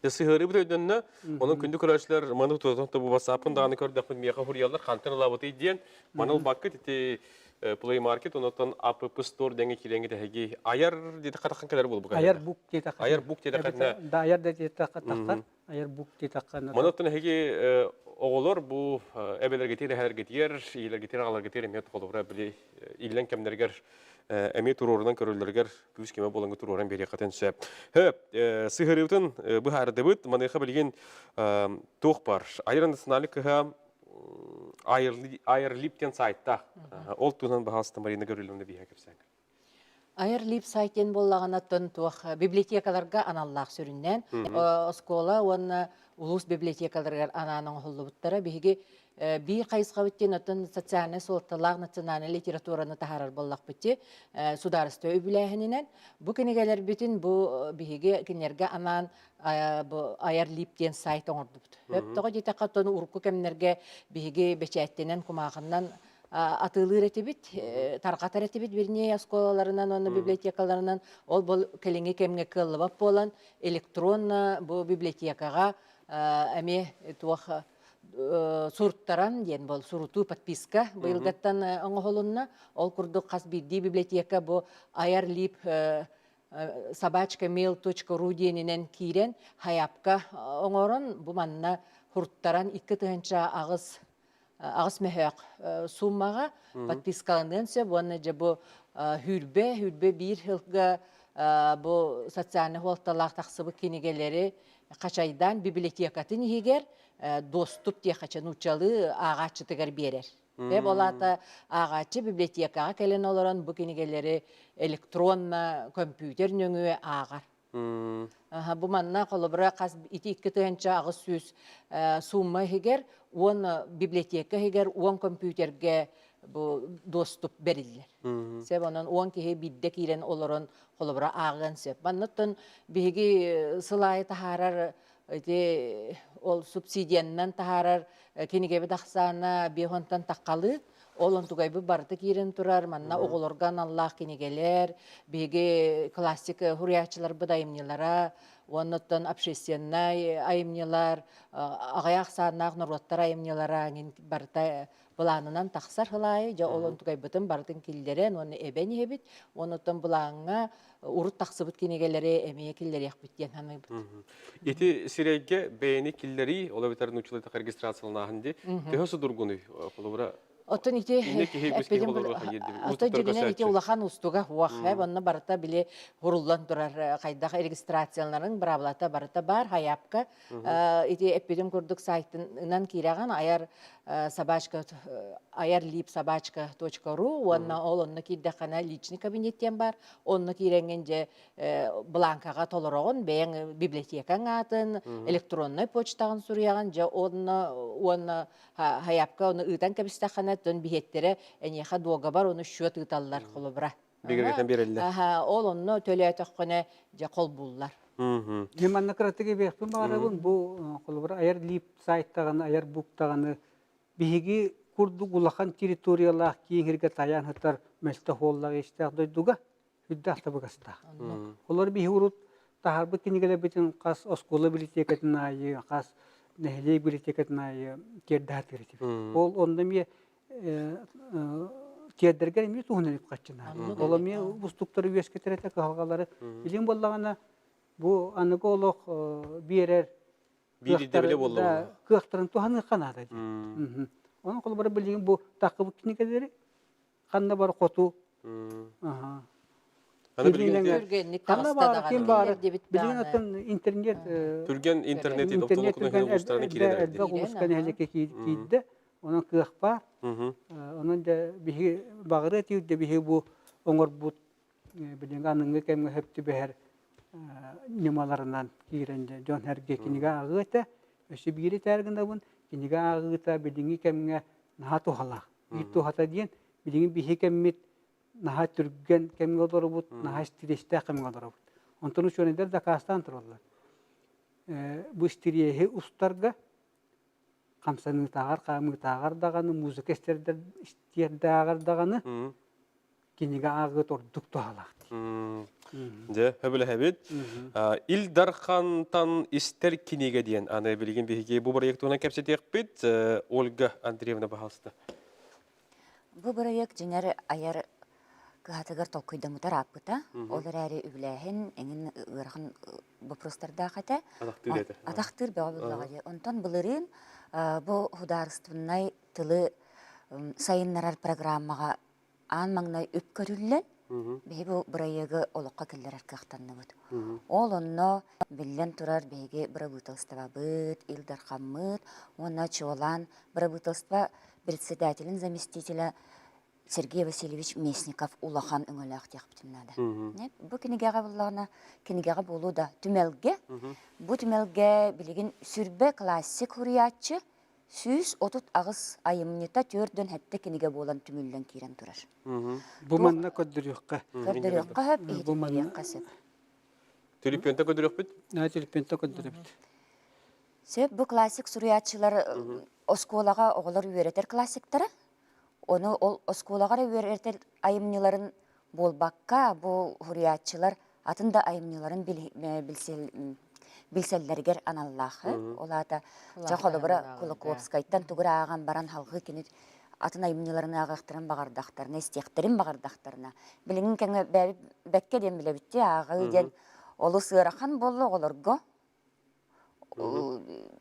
Speaker 1: Дьэ сыһыарыыбыт өйдөннө. Онон күндү көрөөччүлэр маны тутан бу WhatsApp-ын даҕаны көрдөхпүт миэхэ суруйаллар хантан ылабытый диэн. Маны ылбаккыт ити Play Market онотон App Store диэҥҥэ киирэҥҥит эһиги айар диэтэххэ таххан кэлэр буолбука.
Speaker 12: Айар бук диэтэххэ.
Speaker 1: Айар бук диэтэххэ.
Speaker 12: Да айар да диэтэххэ таххар. Айар бук диэтэххэ.
Speaker 1: Манаттан эһиги оҕолор бу эбэлэргитигэр, эһэлэргитигэр, ийэлэргитигэр, аҕаларгытыгар эмиэ холобура били иллэҥ кэмнэригэр эмиэ туруорунан көрөллөрүгэр күүс кэмэ буолаҥҥа туруоран биэриэххитин сөп. Хөп, сыһыарыыбытын быһаардыбыт. Маныаха билигин туох бар? Айар национальный кыһа Айрлип диэн сайтта. Ол туһунан баһаалыста Марина Гавриловна биһиэхэ кэпсээҥ.
Speaker 13: Айарлип сайт диэн буоллаҕына оттон туох библиотекаларга аналлаах сүрүннээн оскуола уонна улуус библиотекаларыгар анаан оҥоһуллубуттара. Биһиги биир хайысхабыт диэн оттон социальнай суолталаах национальнай литератураны таһаарар буоллахпыт дии судаарыстыба үбүлээһининэн. Бу кинигэлэрбитин бу биһиги кинилэргэ анаан бу Айарлип диэн сайт оҥордубут. Тоҕо диэтэххэ оттон урукку кэмнэргэ биһиги бэчээттэнэн кумааҕынан атыылыыр этибит, тарҕатар этибит вернее оскуолаларынан уонна библиотекаларынан. Ол бу кэлиҥҥи кэмҥэ кыаллыбат буолан электронно бу библиотекаҕа эмиэ туох суруттаран диэн бол сурутуу подписка быйылгаттан оҥоһулунна. Ол курдук хас биирдии библиотека бу айар лип собачкamail.ru диэнинэн киирэн хайапка оҥорон бу манна хуруттаран 2008 аҕыс мөһөөх суммаҕа подпискаланыан сөп уонна дьэ бу хүүрбэ хүүрбэ биир сылга бу социальнай суолталаах тахсыбыт кинигэлэри хачайдаан библиотекатын иһигэр доступ диэхача нууччалыы ааҕааччытыгар биэрэр. Эб ол аата ааҕааччы библиотекаҕа кэлэн олорон бу кинигэлэри электронно компьютер нөҥүө ааҕар. Бу манна холобура хас ити 2800 сумма иһигэр уон библиотека иһигэр уон компьютергэ бу доступ бэриллэр. Сөп онон уон киһи биирдэ киирэн олорон холобура ааҕыан сөп. Манныттан биһиги сыл аайы таһаарар ити ол субсидияннан таһаарар кинигэбит ахсаана биэс уонтан таххалыы. Ол онтугайбыт барыта киирэн турар, манна оҕолорго аналлаах кинигэлэр, биһиги классик суруйааччыларбыт айымньылара, уонна оттон общественнай айымньылар, аҕыйах ахсааннаах норуоттар айымньылара барыта былаанынан тахсар сылаайы, дьэ ол онтукайбытын барытын киллэрэн уонна эбэн иһэбит, уонна оттон былааҥҥа урут тахсыбыт кинигэлэри эмиэ киллэриэхпит диэн саныыбыт.
Speaker 1: Ити сирэйгэ бэйэни киллэрии, ол эбэтэр нууччалыы регистрацияланааһын дии, төһө судургунуй? Холобура,
Speaker 13: Оттон ити эппитим Оттон дьигинэн ити улахан устуга хуах онно барыта били хуруллан турар хайдах регистрацияларын быраабылата барыта бар хайапка ити эппитим курдук сайтынан киирэҕин айар собачка айар собачка точка ру уонна ол онно киирдэххинэ личный кабинет диэн бар онно киирэҥҥин дьэ бланкаҕа толороҕун бэйэҥ библиотекаҥ аатын электроннай почтаҕын суруйаҕын дьэ онно уонна хайапка ону ыытан кэбистэххинэ тон биһиэттэрэ эйиэхэ дуогабар ону счет ыыталлар холобура
Speaker 1: бигэргэтэн биэрэллэр
Speaker 13: ол онно төлөөтөххүнэ дьэ холбууллар
Speaker 12: Дьэ манна кыратык эбиэхпин баҕарабын бу холобура айар лип сайтаҕаны айар буктаҕаны биһиги курдук улахан территориялаах киэҥ сиргэ тайаан сытар мөлтөх уоллаах истээх дойдуга сүрдээх табыгастаах. Олор биһи урут таһаарбыт кинигэлэрбитин хас оскуола библиотекатын аайы, хас нэһилиэк библиотекатын аайы тиэрдэ сатыыр этибит. Ол онно эмиэ тиэрдэргэр эмиэ туһунан үп-харчы наада. Ол эмиэ устуктары үөскэтэр этэ, кыһалҕалары. Билигин буоллаҕына бу аныгы олох биэрэр
Speaker 1: биир ирдэбилэ буолла
Speaker 12: кыахтарын туһаныахха наада дии. Онон холобура билигин бу таххыбыт кинигэлэри ханна бар хоту
Speaker 13: Түргэнник
Speaker 12: ханна баар ким баар билигин оттон интернет
Speaker 1: Түргэн интернет интернет улуустарына киирэн
Speaker 12: элбэх улууска нэһилиэккэ киирдэ онон кыах баар онон дьэ биһиги баҕарыа этибит биһиги бу оҥорбут билигин аныгы кэмҥэ сөп түбэһэр ньымаларынан киирэн дьон сэргэ кинигэ ааҕыа этэ өссө биири этээр гынабын кинигэ ааҕыыта билиҥҥи кэмҥэ наһаа туһалаах Биир туһата диэн, билигин биһи кэммит наһаа түргэн кэмҥэ олоробут, наһаа истириэстээх кэмҥэ олоробут. Онтон учуонайдар дакаастаан тураллар. Бу истириэһи устарга хамсаныытааҕар, хаамыытааҕар даҕаны, музыка истиэрдээҕэр даҕаны кинигэ ааҕыыт ордук туһалаах
Speaker 1: дии. Дьэ, сөбүлэһэбит. Ил Дархантан истэр кинигэ диэн аны билигин биһиги бу проект туһунан кэпсэтиэхпит. Ольга Андреевна, пожалуйста.
Speaker 14: Бу бырайыак дьиҥэр айар кыһатыгар толкуйдаммыта ырааппыта. Ол эрээри үбүлээһин эҥин ыарахан боппуруостардаах этэ.
Speaker 1: Атахтыыр этэ.
Speaker 14: Атахтыыр бөҕө буоллаҕа дии. Онтон былырыын бу художественнай тылы сайыннарар программаҕа аан маҥнай үп көрүллэн, биһиги бу бырайыагы олоххо киллэрэр кыахтанныбыт. Ол онно биллэн турар биһиги бырабыыталыстыбабыт, Ил Дархаммыт уонна чуолаан бырабыыталыстыба председателин заместителя Сергей Васильевич Местников улахан өҥөлөөх диэхпитин наада. Бу кинигэҕэ буллаҕына, кинигэҕэ буолуо да түмэлгэ, бу түмэлгэ билигин сүрбэ классик суруйааччы 138 айымньыта 47 кинигэ буолан түмүллэн киирэн турар.
Speaker 12: Бу манна көрдөрүөххэ.
Speaker 14: Көрдөрүөххэ сөп, иһитиннэриэххэ сөп.
Speaker 1: Түлүпүөнтэ көрдөрүөхпүт?
Speaker 12: Түлүпүөнтэ көрдөрөбүт.
Speaker 14: Сөп, бу классик суруйааччылар оскуолаҕа оҕолор үөрэтэр классиктара. Ону ол оскуолаҕа эрэ үөрэтэр айымньыларын буолбакка, бу суруйааччылар атын да айымньыларын билсэллэригэр аналлаах. Ол аата, дьэ холобура, Кулаковскайтан тугу эрэ ааҕан баран салҕыы кини атын айымньыларын ааҕыахтарын баҕардахтарына, истиэхтэрин баҕардахтарына, билиҥҥи кэмҥэ бэккэ диэн билэбит дии, ааҕыы диэн олус ыарахан буолла оҕолорго.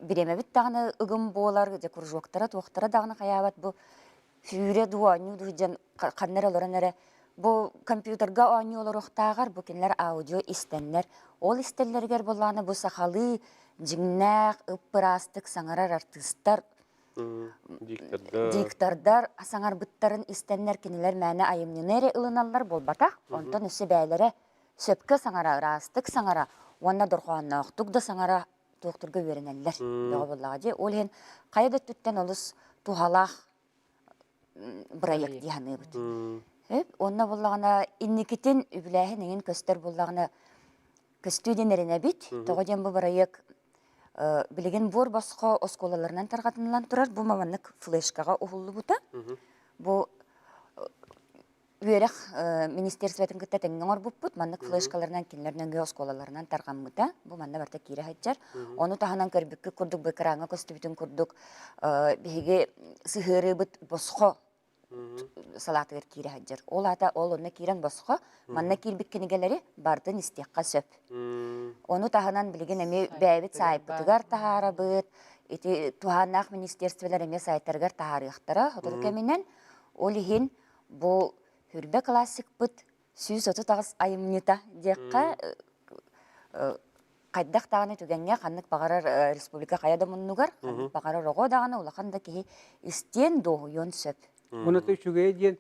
Speaker 14: Бириэмэбит даҕаны ыгым буолар, дьэ кружоктара туохтара даҕаны хайаабат бу сүүрэ дуу, оонньуу дуу диэн ханна эрэ олорон эрэ бу компьютерга оонньуу олоруохтааҕар бу кинилэр аудио истэннэр ол истэллэригэр буоллаҕына бу сахалыы дьиҥнээх ып-ыраастык саҥарар артыыстар диктордар саҥарбыттарын истэннэр кинилэр мээнэ айымньыны эрэ ылыналлар буолбатах онтон өссө бэйэлэрэ сөпкө саҥара ыраастык саҥара уонна дорҕоонноохтук да саҥара туохтурга үөрэнэллэр бөҕө буоллаҕа дии ол иһин хайа да өттүттэн олус туһалаах бырайыак дии саныыбыт. Уонна буоллаҕына инникитин үбүлээһин эҥин көстөр буоллаҕына көстүү диэн эрэнэбит. Тоҕо диэн бу бырайыак билигин буор босхо оскуолаларынан тарҕатыллан турар. Бу маннык флешкаҕа уһуллубута. Бу үөрэх министерствотын кытта тэҥҥэ оҥорбуппут. Маннык флешкаларынан кинилэр нөҥүө оскуолаларынан тарҕаммыта. Бу манна барыта киирэ сылдьар. Ону таһынан көрбүккүт курдук, бу экраҥҥа көстүбүтүн курдук, биһиги сыһыарыыбыт босхо салаатыгар киирэ сылдьар. Ол аата ол онно киирэн босхо манна киирбит кинигэлэри барытын истиэххэ сөп. Ону таһынан билигин эмиэ бэйэбит саайпытыгар таһаарабыт, ити туһааннаах министерстволар эмиэ сайтарыгар таһаарыахтара сотору кэминэн. Ол иһин бу Хүрбэ классикпыт 138 айымньыта диэххэ хайдах даҕаны түгэҥҥэ ханнык баҕарар республика хайа да муннугар ханнык баҕарар оҕо даҕаны улахан да киһи истиэн дуоһуйуон сөп.
Speaker 12: Муната үчүгэйэ диэн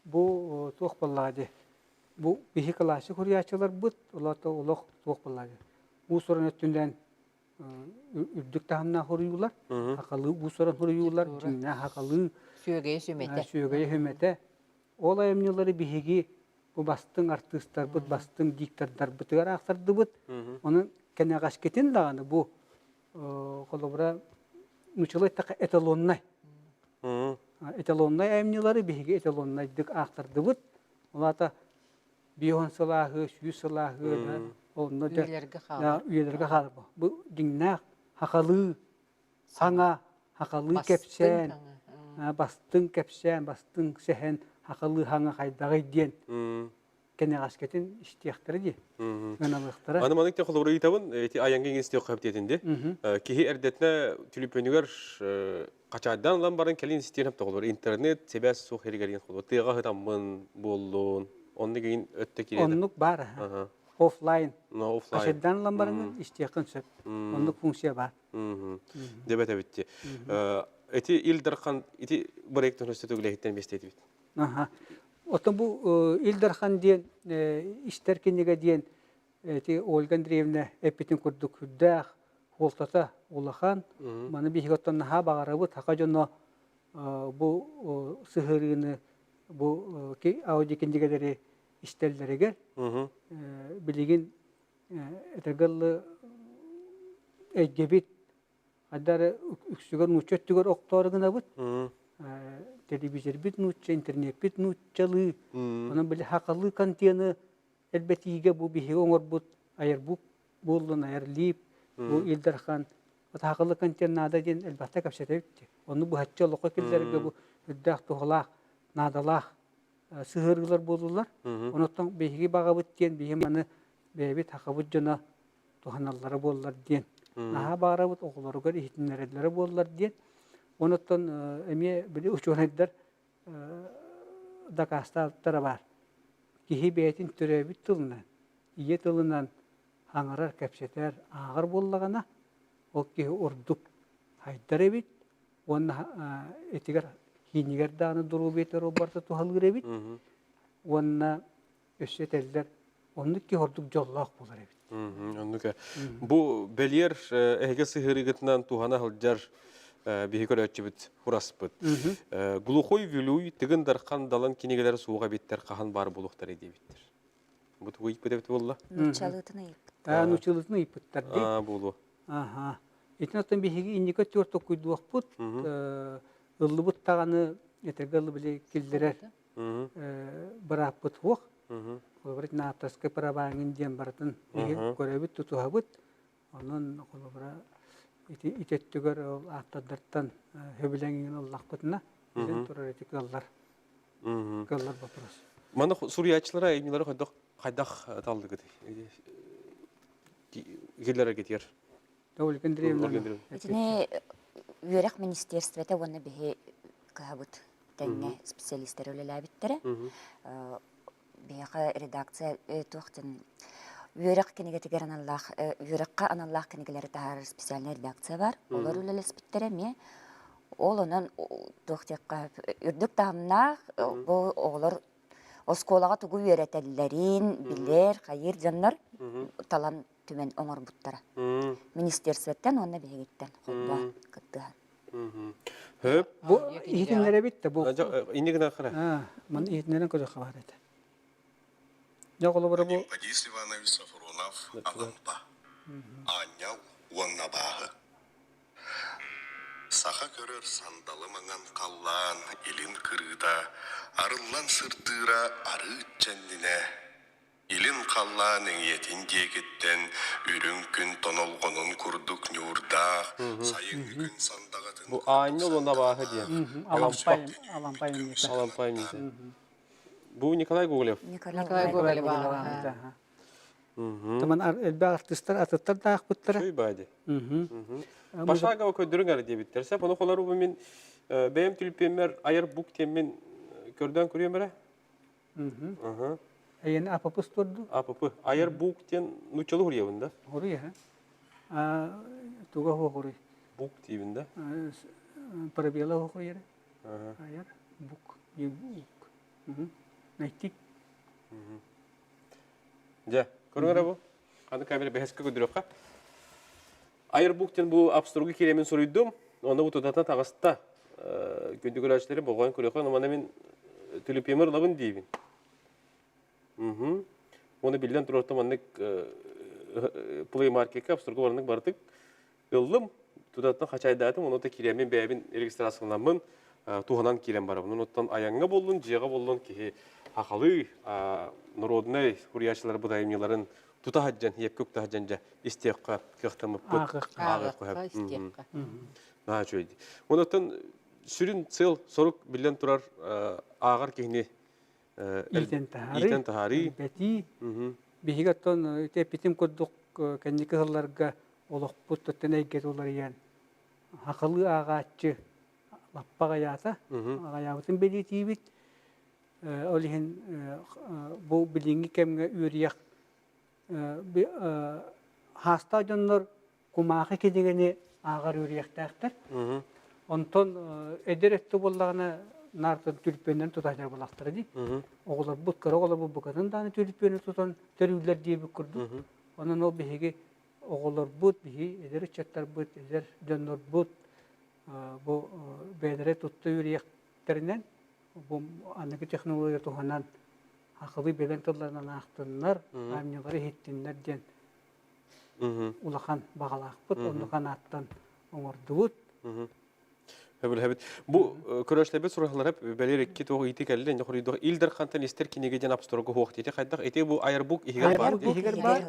Speaker 12: бу туох буоллаҕа дии бу биһи классик суруйааччыларбыт олото олох туох буоллаҕа дии уус-уран өттүнэн үрдүк таһымнаах суруйуулар хахалыы уус-уран суруйуулар дьиҥнээх хахалыы
Speaker 13: сүөгэйэ сүмэтэ
Speaker 12: сүөгэйэ сүмэтэ ол айымньылары биһиги бу бастыҥ артыыстарбыт, бастыҥ диктордарбытыгар аахсардыбыт. Онон кэнэҕэскитин даҕаны бу холобура нууччалыы эттэххэ эталоннай. Эталоннай айымньылары биһиги эталоннайдык аахтардыбыт. Ол аата бион сылааһы, сүүс сылааһы да онно
Speaker 13: үйэлэргэ хаалар.
Speaker 12: Үйэлэргэ хаалар. Бу дьиҥнээх хахалыы Саҥа хахалыы кэпсээн, бастыҥ кэпсээн, бастыҥ сэһэн хахалыы хаҥа хайдаҕый диэн кэнэҕэскэтин истиэхтэрэ дии, ыналыахтара.
Speaker 1: Аны маннык холобур ыйытабын, эти айанга иҥин истиэх хөптиэтин ди. Киһи эрдэтинэ түлүпүөнүгэр хачайдан ылан баран кэлин истиэн хөптө холобур интернет себэс суох эригэрин холобур тыаҕа хытаммын буоллун оннук иҥин өттө кииреді.
Speaker 12: Оннук баар. Офлайн. Хачайдан ылан баран истиэххин сөп. Оннук функция баар.
Speaker 1: Дебет эбитти. Эти Ил Дархан ити проектын өстө төгүлэһиттен бестетибит.
Speaker 12: Аха. Оттон бу Ил Дархан диэн истэр кинигэ диэн эти Ольга Андреевна эппитин курдук үрдээх, хуолтата улахан. Маны биһиги оттон наһаа баҕарабыт, хака дьоно бу сыһырыыны бу аудиокинигэлэри истэллэригэр билигин этэргэ дылы эйгэбит хайда эрэ үксүгэр нуучча өттүгэр охтоору гынабыт. Телевизорбит нуучча, интернеппит нууччалыы. Онон били хахалыы контены элбэтиигэ бу биһиги оҥорбут айарбук буоллун, айарлип, бу Ил Дархан хахалыы контент наада диэн элбэхтэ кэпсэтэбит. Ону быһаччы олоххо киллэрэргэ бу үрдээх туһалаах, наадалаах сыһыарыылар буоллулар. Онуттан биһиги баҕабыт диэн биһи маны бэйэбит хахабыт дьоно туһаналлара буоллар диэн. Наһаа баарабыт оҕолоругар иһитиннэрэллэрэ буоллар диэн. Онуттан эмиэ били учуонайдар дакаастаабыттара баар. Киһи бэйэтин төрөөбүт тылынан, ийэ тылынан аҥарар, кэпсэтэр, ааҕар буоллаҕына, ол киһи ордук хайдар эбит уонна этигэр хиинигэр даҕаны доруобуйатыгар барыта туһалыыр эбит уонна өссө этэллэр оннук киһи ордук дьоллоох буолар эбит.
Speaker 1: Оннук бу бэлиэр эһиги сыһыарыгытынан туһана сылдьар биһи көрөөччүбүт хураспыт. Глухой Вилюй Тыгын Дархан Далан кинигэлэр суоҕа эбиттэр хаһан баар буолуохтара диэбиттэр. Бу тугу ыйыппыт эбит буолла?
Speaker 14: Нууччалыытын ыйыппыттар.
Speaker 12: Нууччалыытын ыйыппыттар дии.
Speaker 1: Буолуо.
Speaker 12: Аха. Итин оттон биһиги инники өттүгэр толкуйдуохпут, ыллыбыт даҕаны этэргэ ылы били киллэрэр бырааппыт суох. Холобура, авторскай права диэн барытын биһиги көрөбүт, тутуһабыт. Онон холобура ити ити өттүгэр ол ааптардартан сөбүлэҥин ыллахпытына, билэн турар ити кыаллар. Кыаллар вопрос.
Speaker 1: Маны суруйааччылара айымньылары хайдах хайдах таллыгыт? Киллэрэргитигэр.
Speaker 12: Ольга Андреевна.
Speaker 14: Итини үөрэх министерствота уонна биһи кыһабыт тэҥҥэ специалистэр үлэлээбиттэрэ. Биһиэхэ редакция туох диэн үөрэх кинигэтигэр аналлаах үөрэххэ аналлаах кинигэлэри таһаарар специальная редакция бар. Олор үлэлэспиттэрэ эмиэ. Ол онон туох диэххэ үрдүк таһымнаах бу оҕолор оскуолаҕа тугу үөрэтэллэрин билэр, хайыыр дьоннор талан түмэн оҥорбуттара. Министерствоттан уонна биһигиттэн холбоон кыттыһан.
Speaker 1: Хөп.
Speaker 12: Бу иһитиннэрэбит да бу.
Speaker 1: Инни гына хара.
Speaker 12: Маны иһитиннэрэн көрүөххэ баар этэ. Дьэ холобура бу
Speaker 15: Борис Иванович Софронов Алампа. Аанньал уонна абааһы. Саха көрөр сандалы маҥан халлаан илин кырыыта арыллан сырдыыра арыыт чэннинэ, илин халлаан эҥийэтин диэкиттэн үрүҥ күн тонолҕонун курдук ньуурдаах сайыҥҥы күн сандаҕатын
Speaker 1: Бу аанньал уонна абааһы диэн.
Speaker 12: Алампай, Алампай эмиэтэ.
Speaker 1: Алампай эмиэтэ. Бу Николай Гоголев.
Speaker 13: Николай Гоголев.
Speaker 12: Таман элбэх артыыстар атыттар да аахпыттара.
Speaker 1: Чуй бади. Пошагово көрдөрүҥ эрэ диэбиттэр. Сеп ону холору бу мин бэйэм түлүпүөммэр айар бук диэммин көрдөөн көрүөм эрэ.
Speaker 12: Эйэни АПП турду.
Speaker 1: АПП. Айар бук диэн нууччалыы хуруйабын да?
Speaker 12: Хуруй а. Туга хуруй.
Speaker 1: Бук диибин да?
Speaker 12: Пробела хуруйар. Айар бук. Бук. Найти.
Speaker 1: Дьэ, көрүҥ эрэ бу. Аны камера бэһэскэ көрдөрүөххэ. Айырбук диэн бу абстругу киирэмин суруйдум. Онно бу тутатына таҕыста. Күндү көрөөччүлэри болҕойон көрүөххэ. Ону маны мин түлүпүөмөр ылабын диибин. Уонна биллэн турар маннык Play Market-ка абстругу барнык бартык ыллым, тутаттан хачайдаатым, онно киирэммин бэйэбин регистрацияламмын туһанан киирэн барабын. Оттон айаҥҥа буоллун, дьиэҕэ буоллун киһи хахалыы народнай суруйааччылар быдайымньыларын тута сылдьан, иэпкэ укта сылдьан дьэ истиэххэ кыахтаммыппыт.
Speaker 13: Ааҕыахха, истиэххэ.
Speaker 1: Наһаа үчүгэй. Онуттан сүрүн сыал, сорук биллэн турар ааҕар киһини
Speaker 12: иитэн таһаарыы,
Speaker 1: иитэн таһаарыы.
Speaker 12: Бэтии. Биһиги оттон ити эппитим курдук кэнники сылларга олохпут оттон эйгэтэ уларыйан хахалыы ааҕааччы лаппа аҕыйаата. Аҕыйаабытын бэлиэтиибит. Ол иһин бу билиҥҥи кэмҥэ үөрүйэх хаастаах дьоннор кумаахы кинигэни ааҕар үөрүйэхтээхтэр. Онтон эдэр өттө буоллаҕына наартан түлүпүөннэрин тута сылдьар буоллахтара дии. Оҕолорбут, кыра оҕолорбут букатын даҕаны түлүпүөнү тутан төрүүллэр диэбит курдук. Онон ол биһиги оҕолорбут, биһи эдэр ыччаттарбыт, эдэр дьоннорбут бу бэйэлэрэ тутта үөрүйэхтэринэн бу аныгы технология туһанан хахылыы бэлэм тылларынан аахтыннар, аанньалары иһиттиннэр диэн улахан баҕалаахпыт, оннук анааттан оҥордубут.
Speaker 1: Сөбүлэһэбит. Бу көрөөччүлэрбит суруһалара бэлиэр икки туох иити кэллэ, инде хоруйдуох Ил Дархантан истэр кинигэ диэн апсторга хуох диэти хайдах ити бу айарбук иһигэр баар
Speaker 12: Айарбук иһигэр баар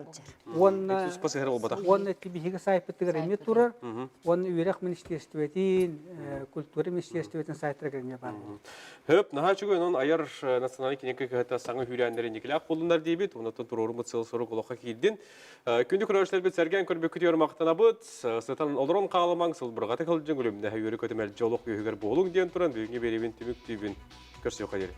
Speaker 12: уонна
Speaker 1: туспа сыһар буолбатах.
Speaker 12: Уонна ити биһиги сайтпытыгар эмиэ турар. Уонна үөрэх министиэристибэтин, культура министиэристибэтин сайтарыгар эмиэ баар.
Speaker 1: Хөп, наһаа үчүгэй, онон айар национальнай кинигэ кыһата саҥа сүүрээннэри инникилээх буоллуннар диибит. Онон туруоруммут сыал-сорук олоххо киирдин. Күндү көрөөччүлэрбит сэргээн көрбүккүтүгэр махтанабыт. Сытан олорон хаалымаҥ, сылбырҕатык сылдьыҥ, үлүмнэһэ үөрү-көтө мэлдьи олох үөһүгэр буолуҥ диэн туран бүгүҥҥү биэриибин түмүктүүбүн. Көрсүөххэ диэри.